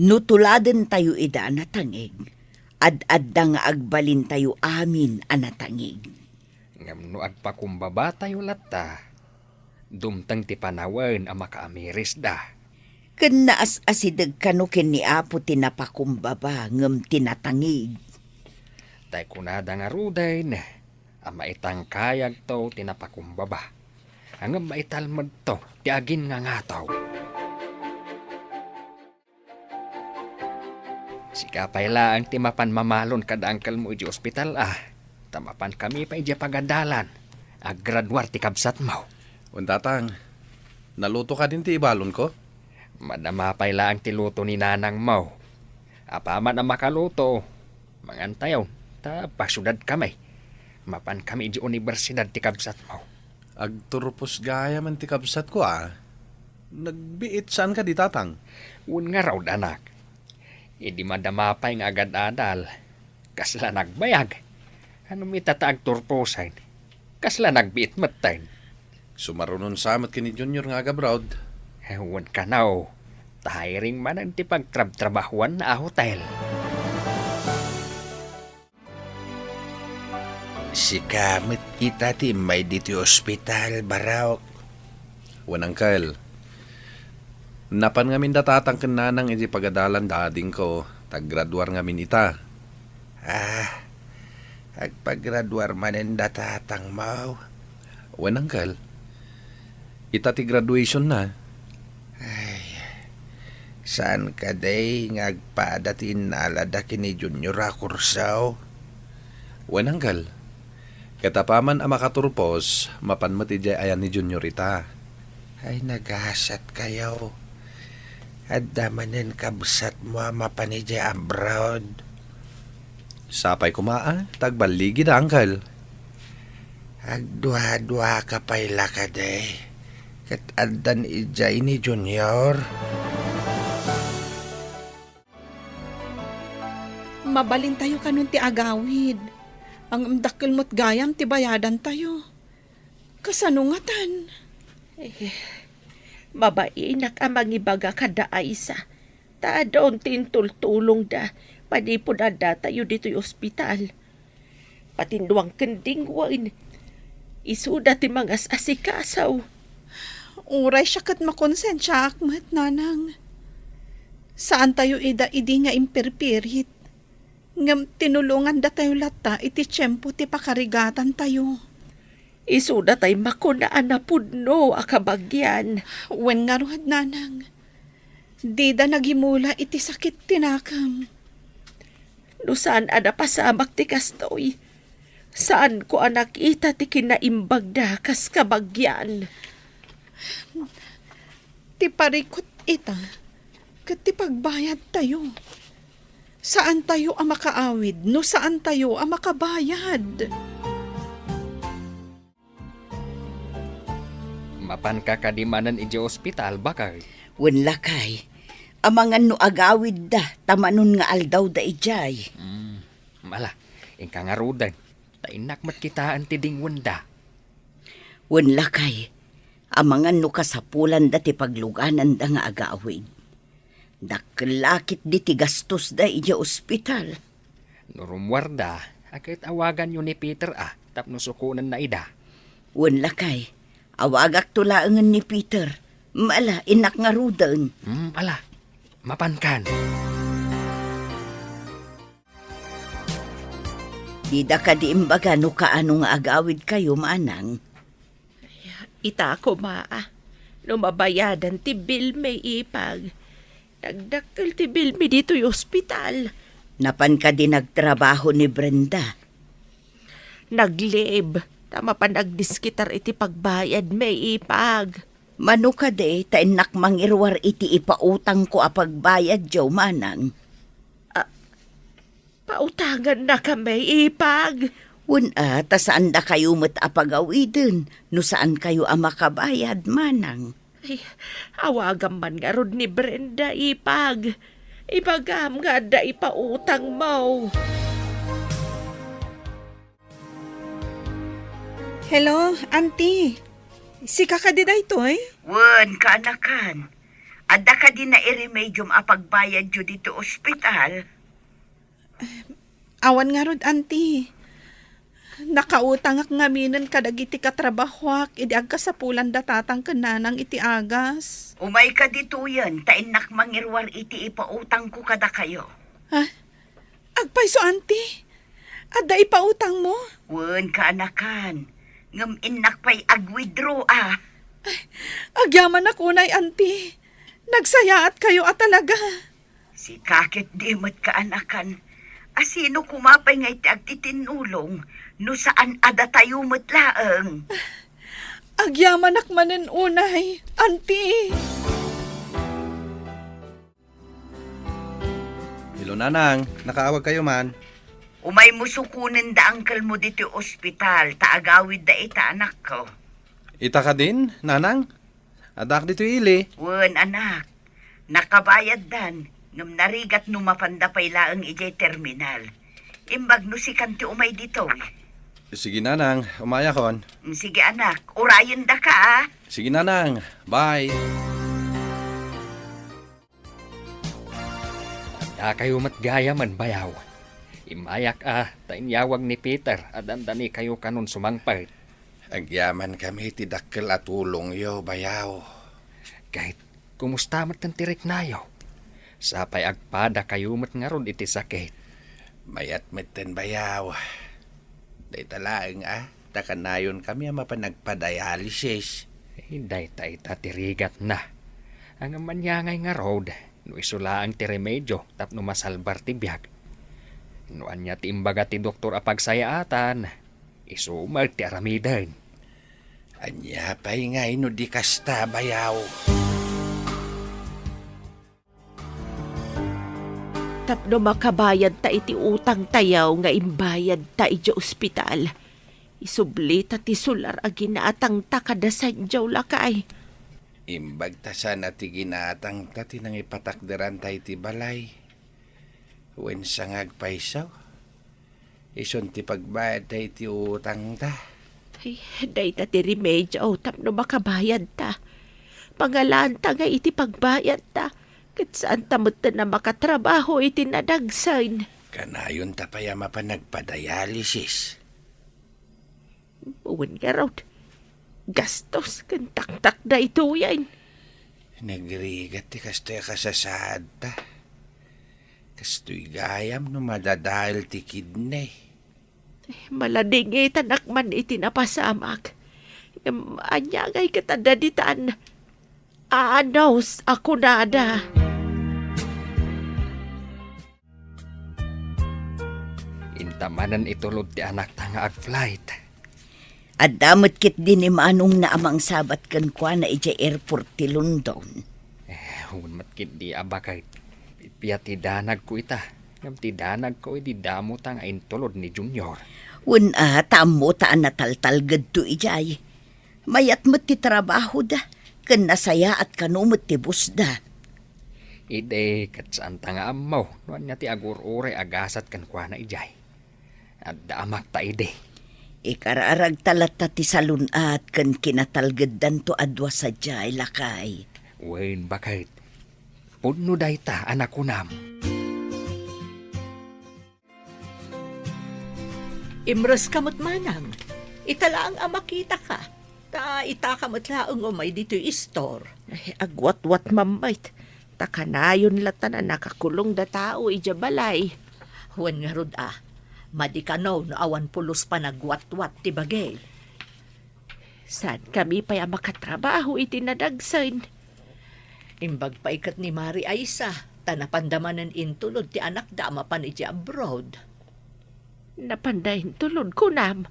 No tuladentayo ida a natangig, ad-adda nga agbalintayo amin a natangig. Ngem no agpakumbabatayo latta, dumteng ti panawen a makaamirisda. Ken naas-asideg kano ken ni Apo ti napakumbaba ngem ti natangig. Tay kunada ngaruden a maitangkayagto ti napakumbaba, ngem maitalmedto ti aginngangataw. Sika pay laeng ti mapan mamalon kada angkelmo idiay ospital a, ta mapankami pay idiay pagadalan a graduar ti kabsatmo. Wen, Tatang, naluto kadin ti ibalonko? Madama pay laeng ti luto ni nanangmo. Apaman a makaluto, mangantayon, ta pasiudadkami. Mapankami idiay universidad ti kabsatmo. Agturpos gayamen ti kabsatko a. Nagbiit saan kadi, Tatang? Wen ngarud, anak. Idi madama pay nga agad-adal, kasla nagbayag. Ngem ita ta agturposen, kasla nagbiit metten. Sumarunon sa met ken ni Junior nga agabroad. Wen kano, ta hairing manen ti pagtrabtrabahuanna a hotel. Sika met ita ti immay ditoy ospital, Barok. Wen, Uncle. Napan ngamin da Tatang ken Nanang idiay pagadalan da adingko, Aggraduar ngamin ita. Ah, agpagraduar manen da tatangmo? Wen, uncle. Ita ti graduation na. Ay, saan kadi nga agpada ti innalada ken ni Junior a kurso? Wen, uncle. Ket apaman a makaturpos, mapan met idiay ayan ni Junior ita. Ay, nagasatkayo. Adda manen kabsatmo a mapan idiay abroad. Sapay koma a, ta agballigida, uncle. Agdua-duaka pay la kadi, ket addan idiay ni Junior. Mabalintayo kanon ti agawid. Ngem dakkel met gayam ti bayadantayo. Kasano ngatan? Eh, mabainak a mangibaga kada Aisa, ta adun ti intultulongda manipud addatayo ditoy ospital. Patinduang ken dingwen, isuda ti mangas-asikaso. Uray siak ket makonsensiaak met, nanang. Saantayo ida idi nga imperpirit. Ngem tinulongandatayo latta iti tiempo ti pakarigatantayo. Isuda tay makuna a napudno a kabagian. Wen ngarud, nanang. Dida nagimula iti sakit ti nakem. No saan a napasamak ti kastoy, saanko a nakita ti kinaimbagda kas kabagian. Ti parikut ita, ket ti pagbayadtayo. Saantayo a makaawid no saantayo a makabayad. Mapanka kadi manen idiay ospital, baket? Wen, lakay. Amangan no agawidda, ta manon nga aldawda idiay. Hmm, ala, inka ngaruden. Ta innak met kitaen ti dingwenda. Wen, lakay, amangan no kasapulanda ti paglugananda nga agawid. Dakkel la ketdi ti gastosda idiay ospital. No rummuarda, a ket awaganyo ni Peter a tapno sukonenna ida. Wen, lakay, awagakto laengen ni Peter. Ala, innak ngaruden. Hmm, ala, mapankan. Dida kadi imbaga no kaano nga agawidkayo, manang? Ita koma a, no mabayadan ti bilmi, ipag. Nagdakkel ti bilmi ditoy ospital. Napan kadi nagtrabaho ni Brenda? Nag-leave, ta mapan nagdiskitar iti pagbayadmi, ipag. Mano kadi ta innak mangiruar iti ipautangko a pagbayadyo, manang? A, Pautangannakami, ipag. Wen a, ta saandakayo met a pagawiden no saankayo a makabayad, manang. Ay, awagam man ngarud ni Brenda, ipag. Ibagam nga adda ipautangmo. Hello, Auntie. Sika kadi daytoy? Wen, kaanakan. Adda kadi nairemediom a pagbayadyo ditoy ospital? Awan ngarud, Auntie. Nakautangak ngaminen kadagiti katrabahoak idi agkasapulanda tatang ken nanang iti agas. Umayka ditoyen, ta innak mangiruar iti ipautangko kadakayo. Ha? Agpayso, Auntie? Adda ipautangmo? Wen, kaanakan. Ngem innak pay ag-withdraw a. Ay, agyamanak unay, Auntie. Nagsayaatkayo a talaga. Sika ketdi met, kaanakan. A sino koma pay nga iti agtitinnulong no saan a datayo met laeng? Agyamanak manen unay, Auntie. Hello, Nanang. Nakaawagkayo man? Umaymo sukonen da angkelmo ditoy ospital, ta agawidda ita, anakko. Ita kadin, Nanang? Addaak ditoy ili. Wen, anak. Nakabayaddan, ngem narigat no mapanda pay laeng idiay terminal. Imbag no sikan ti umay ditoy. Sige, Nanang. Umayakon. Mm, sige, anak. Urayendaka, a. Sige, Nanang. Bye. Addakayo met gayamen, bayaw. Immayak a, ta inyawag ni Peter a dandanikayo kanon sumangpet. Agyamankami ti dakkel a tulongyo, bayaw. Ket kumusta met ti riknayo? Sapay agpadakayo met ngarud iti sakit. Mayat metten bayaw. Dayta laeng a, ta kanayonkami a mapan agpadialysis. Eh, dayta ita ti rigatna. Ngem ania ngay ngarud, no isu laeng ti remedio tapno masalbar ti biag. No ania ti imbaga ti doktor a pagsayaatan, isu met ti aramiden. Ania pay ngay no di kasta, bayaw? Tapno makabayadta iti utangtayo nga imbayadta idiay ospital, isublita ti sular a ginatangta kada Sandiaw, lakay. Imbag ta saan a ti ginatangta ti nangipatakderanta iti balay. Wen sa nga agpayso, isun ti pagbayadta iti utangta. Ay, dayta ti remedio tapno makabayadta. Pangalanta nga iti pagbayadta, ket saanta metten a makatrabaho iti nadagsen. Kanayonta pay a mapan agpadialysis. Wen ngarud, gastos ken taktak daytoyen. Nagrigat ti kastoy a kasasaadta. Kastoy gayam no madadael ti kidney. Maladingitanak man iti napasamak. Ngem ania ngay ket adda ditan? Anos a kunada. Inta manen itulod ti anakta nga agflight. Adda met ketdi ni manongna a mangsabat kenkuana idiay airport ti London. Eh, wen met ketdi a baket. Pia ti danagko ita. Ngem ti danagko idi damota nga intulod ni Junior. Wen a, ta ammota a nataltalgedto idiay. Mayat met ti trabahoda, ken nasayaat kano met ti bossda. Idi, ket saanta nga ammo no ania ti agur-uray a gasat kenkuana idiay. Adda amakta idi. Ikararagta latta ti salun-at ken kinatalgeddanto a dua sadiay, lakay. Wen, baket. Pudno dayta a nakunam. Imreska met, manang. Ita laeng a makitaka. Ta itaka met laeng umay ditoy istor. Ay, agwatwat mammayt. Ta kanayon latta a nakakulongda tao idiay balay. Wen ngarud a, madi kano no awan pulos panagwatwat ti bagi. Saankami pay a makatrabaho iti nadagsen. Imbag pay ket ni Mari Aisa, ta napanda manen intulod ti anakda a mapan iti abroad. Napanda intulod, kunam?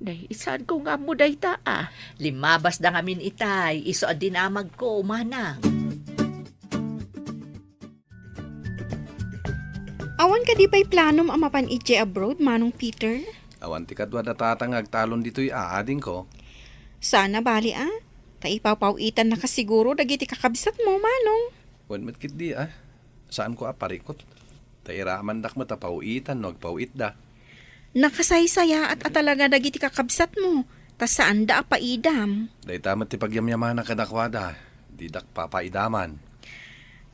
Nay, saanko nga ammo dayta a. Limmabasda ngamin itay, isu a dinamagko, manang. Awan kadi pay planom a mapan idiay abroad, Manong Peter? Awan ti kaduada tatang nga agtalon ditoy a, adingko. Saan a bali a. Ta ipaw-paw-itannaka siguro dagiti kakabsatmo, Manong. Wen met ketdi a. Saanko a parikut. Ta iramandak met a paw-itan no agpaw-itda. Nakasaysayaat a talaga dagiti kakabsatmo, ta saanda a paidam. Dayta met ti pagyamyamanak kadakuada, didak papaidaman.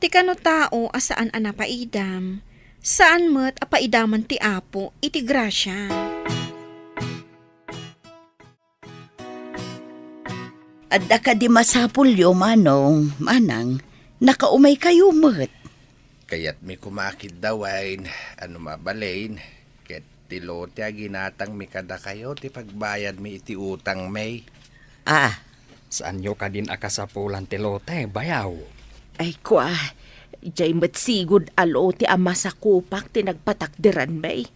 Ti kano tao a saan a napaidam, saan met a paidaman ti Apo iti grasia. Adda kadi masapulyo, Manong, Manang, nakaumaykayo met. Kayatmi koma a kiddawen, a no mabalin, ket ti lote a ginatangmi kadakayo ti pagbayadmi iti utangmi. Ah. Saanyo kadin a kasapulan ti lote, bayaw? Ay, kua, diay met sigud a lote a masakupak ti nagpatakderanmi.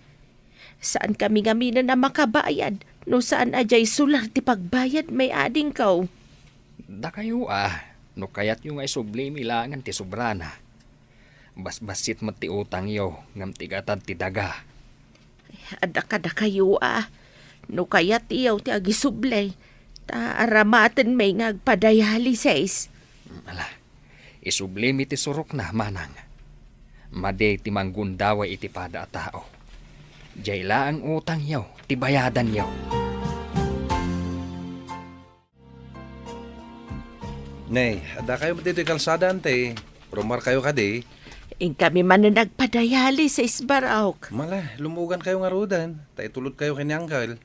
Saankami ngamin a makabayad no saan a diay sular ti pagbayadmi, adingko. Dakayo a, no kayatyo nga isublimi laengen ti sobrana. Basbassit met ti utangyo, ngem ti gatad ti daga. Adda kadakayo a, no kayatyo ti agisubli, ta aramatenmi nga agpadialysis. Ala, isublimi ti surokna, manang. Madi ti manggundaway iti pada a tao. Diay laeng utangyo ti bayadanyo. Nay, addakayo met ditoy kalsada, ante. Rumarkayo kadi? Inkami manen nagpadialysis, Barok. Mala, lumugankayo ngaruden. Ta itulodkayo ken ni Angkel.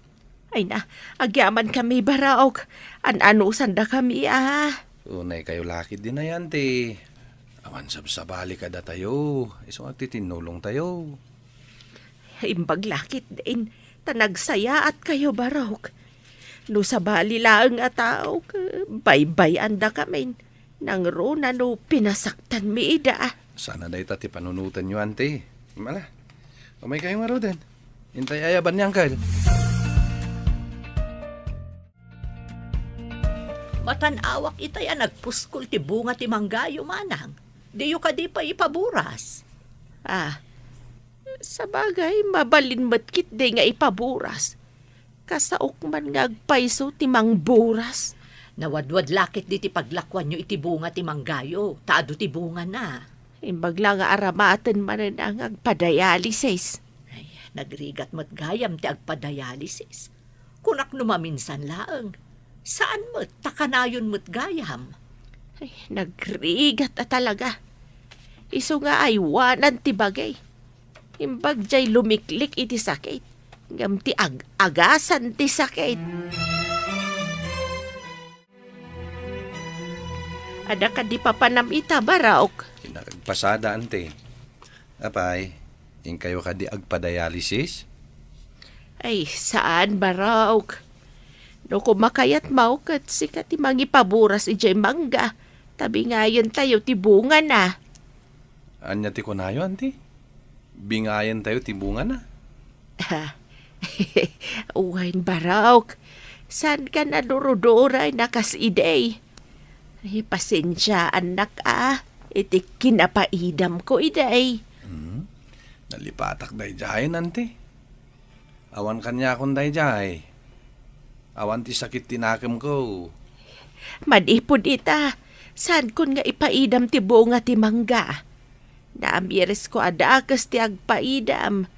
Ay na, agyamankami, Barok. An-anusandakami a. Unay kayo lakit din ayan ti Awan sabsabali kadatayo, isu nga agtitinnulongtayo. Imbag la ketdin, ta nagsayaatkayo, Barok. No sabali laeng a tao, baybay-andakamin. Nangruna no pinasaktanmi ida. Sana dayta ti panunotenyo, Auntie. Mala, umaykayo ngaruden. Intay ayaban ni Uncle. Matan-awak itay a nagpuskol ti bunga ti manggayo, Manang. Diyo kadi pay ipaburas? Ah, sabagay, mabalin met ketdi nga ipaburas. Kasaok man nga agpayso ti mangburas. Nawadwad la ketdi ti paglakuanyo iti bunga ti manggayo, ta adu ti bungana. Imbag la nga aramaten manen nga agpadialysis. Ay, nagrigat met gayam ti agpadialysis. Kunak no maminsan laeng. Saan met, ta kanayon met gayam. Ay, nagrigat a talaga. Isu nga aywanan ti bagay. Imbag jay lumiklik iti sakit, ngem ti ag-agasan ti sakit. Adda kadi papanam ita, Barok? Innak agpasada, Auntie. Apay, inkayo kadi agpadialysis? Ay, saan, Barok. No kumakayatmo ket sika ti mangipaburas idiay mangga, ta bingayentayo ti bungana. Ania ti kunayo, Auntie? Bingayentayo ti bungana? Wen, Barok. Saanka a duruduray a kas idi. Ay, pasensiaannak a, iti kinapaidamko idi. Hmm? Nalipatak daydiayen, Auntie. Awan kaniakon daydiay. Awan ti sakit ti nakemko. Manipud ita, saankon nga ipaidam ti bunga ti mangga. Naamirisko a dakes ti agpaidam,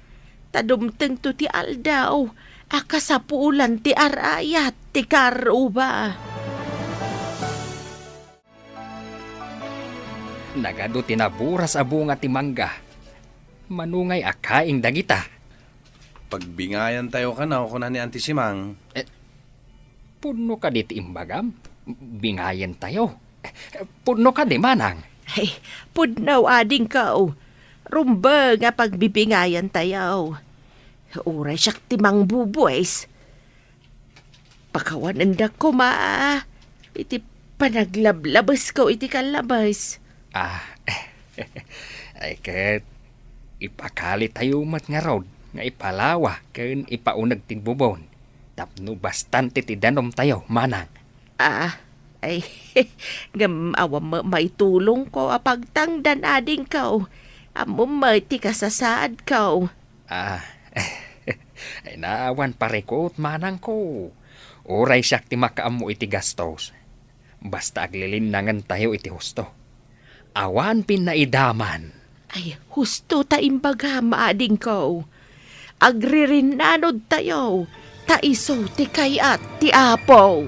ta dumtengto ti aldaw a kasapulan ti arayat ti karuba. Nagadu ti naburas a bunga ti mangga. Mano ngay a kaing dagita? Pagbingayantayo kano, kuna ni Auntie Simang. Eh, pudno kadi ti imbagam? Bingayentayo? Pudno kadi, Manang? Ay, pudno, adingko. Rumbeng a pagbibingayantayo. Uray siak ti mangbubuis. Pakawanendak koma iti panaglablabesko iti kallabes. Ah, ay ket, ipakalitayo met ngarud nga ipalawa ken ipauneg ti bubon tapno bastante ti danumtayo, Manang. Ah, ay, ngem awan met maitulongko a pagtangdan, adingko. Ammom met ti kasasaadko. Ah, ay, naawan parikut, manangko. Uray siak ti makaammo iti gastos. Basta aglilinnangentayo iti husto. Awan pinnaidaman. Ay, husto ta imbagam, adingko. Agririnnanodtayo, ta isu ti kayat ti Apo.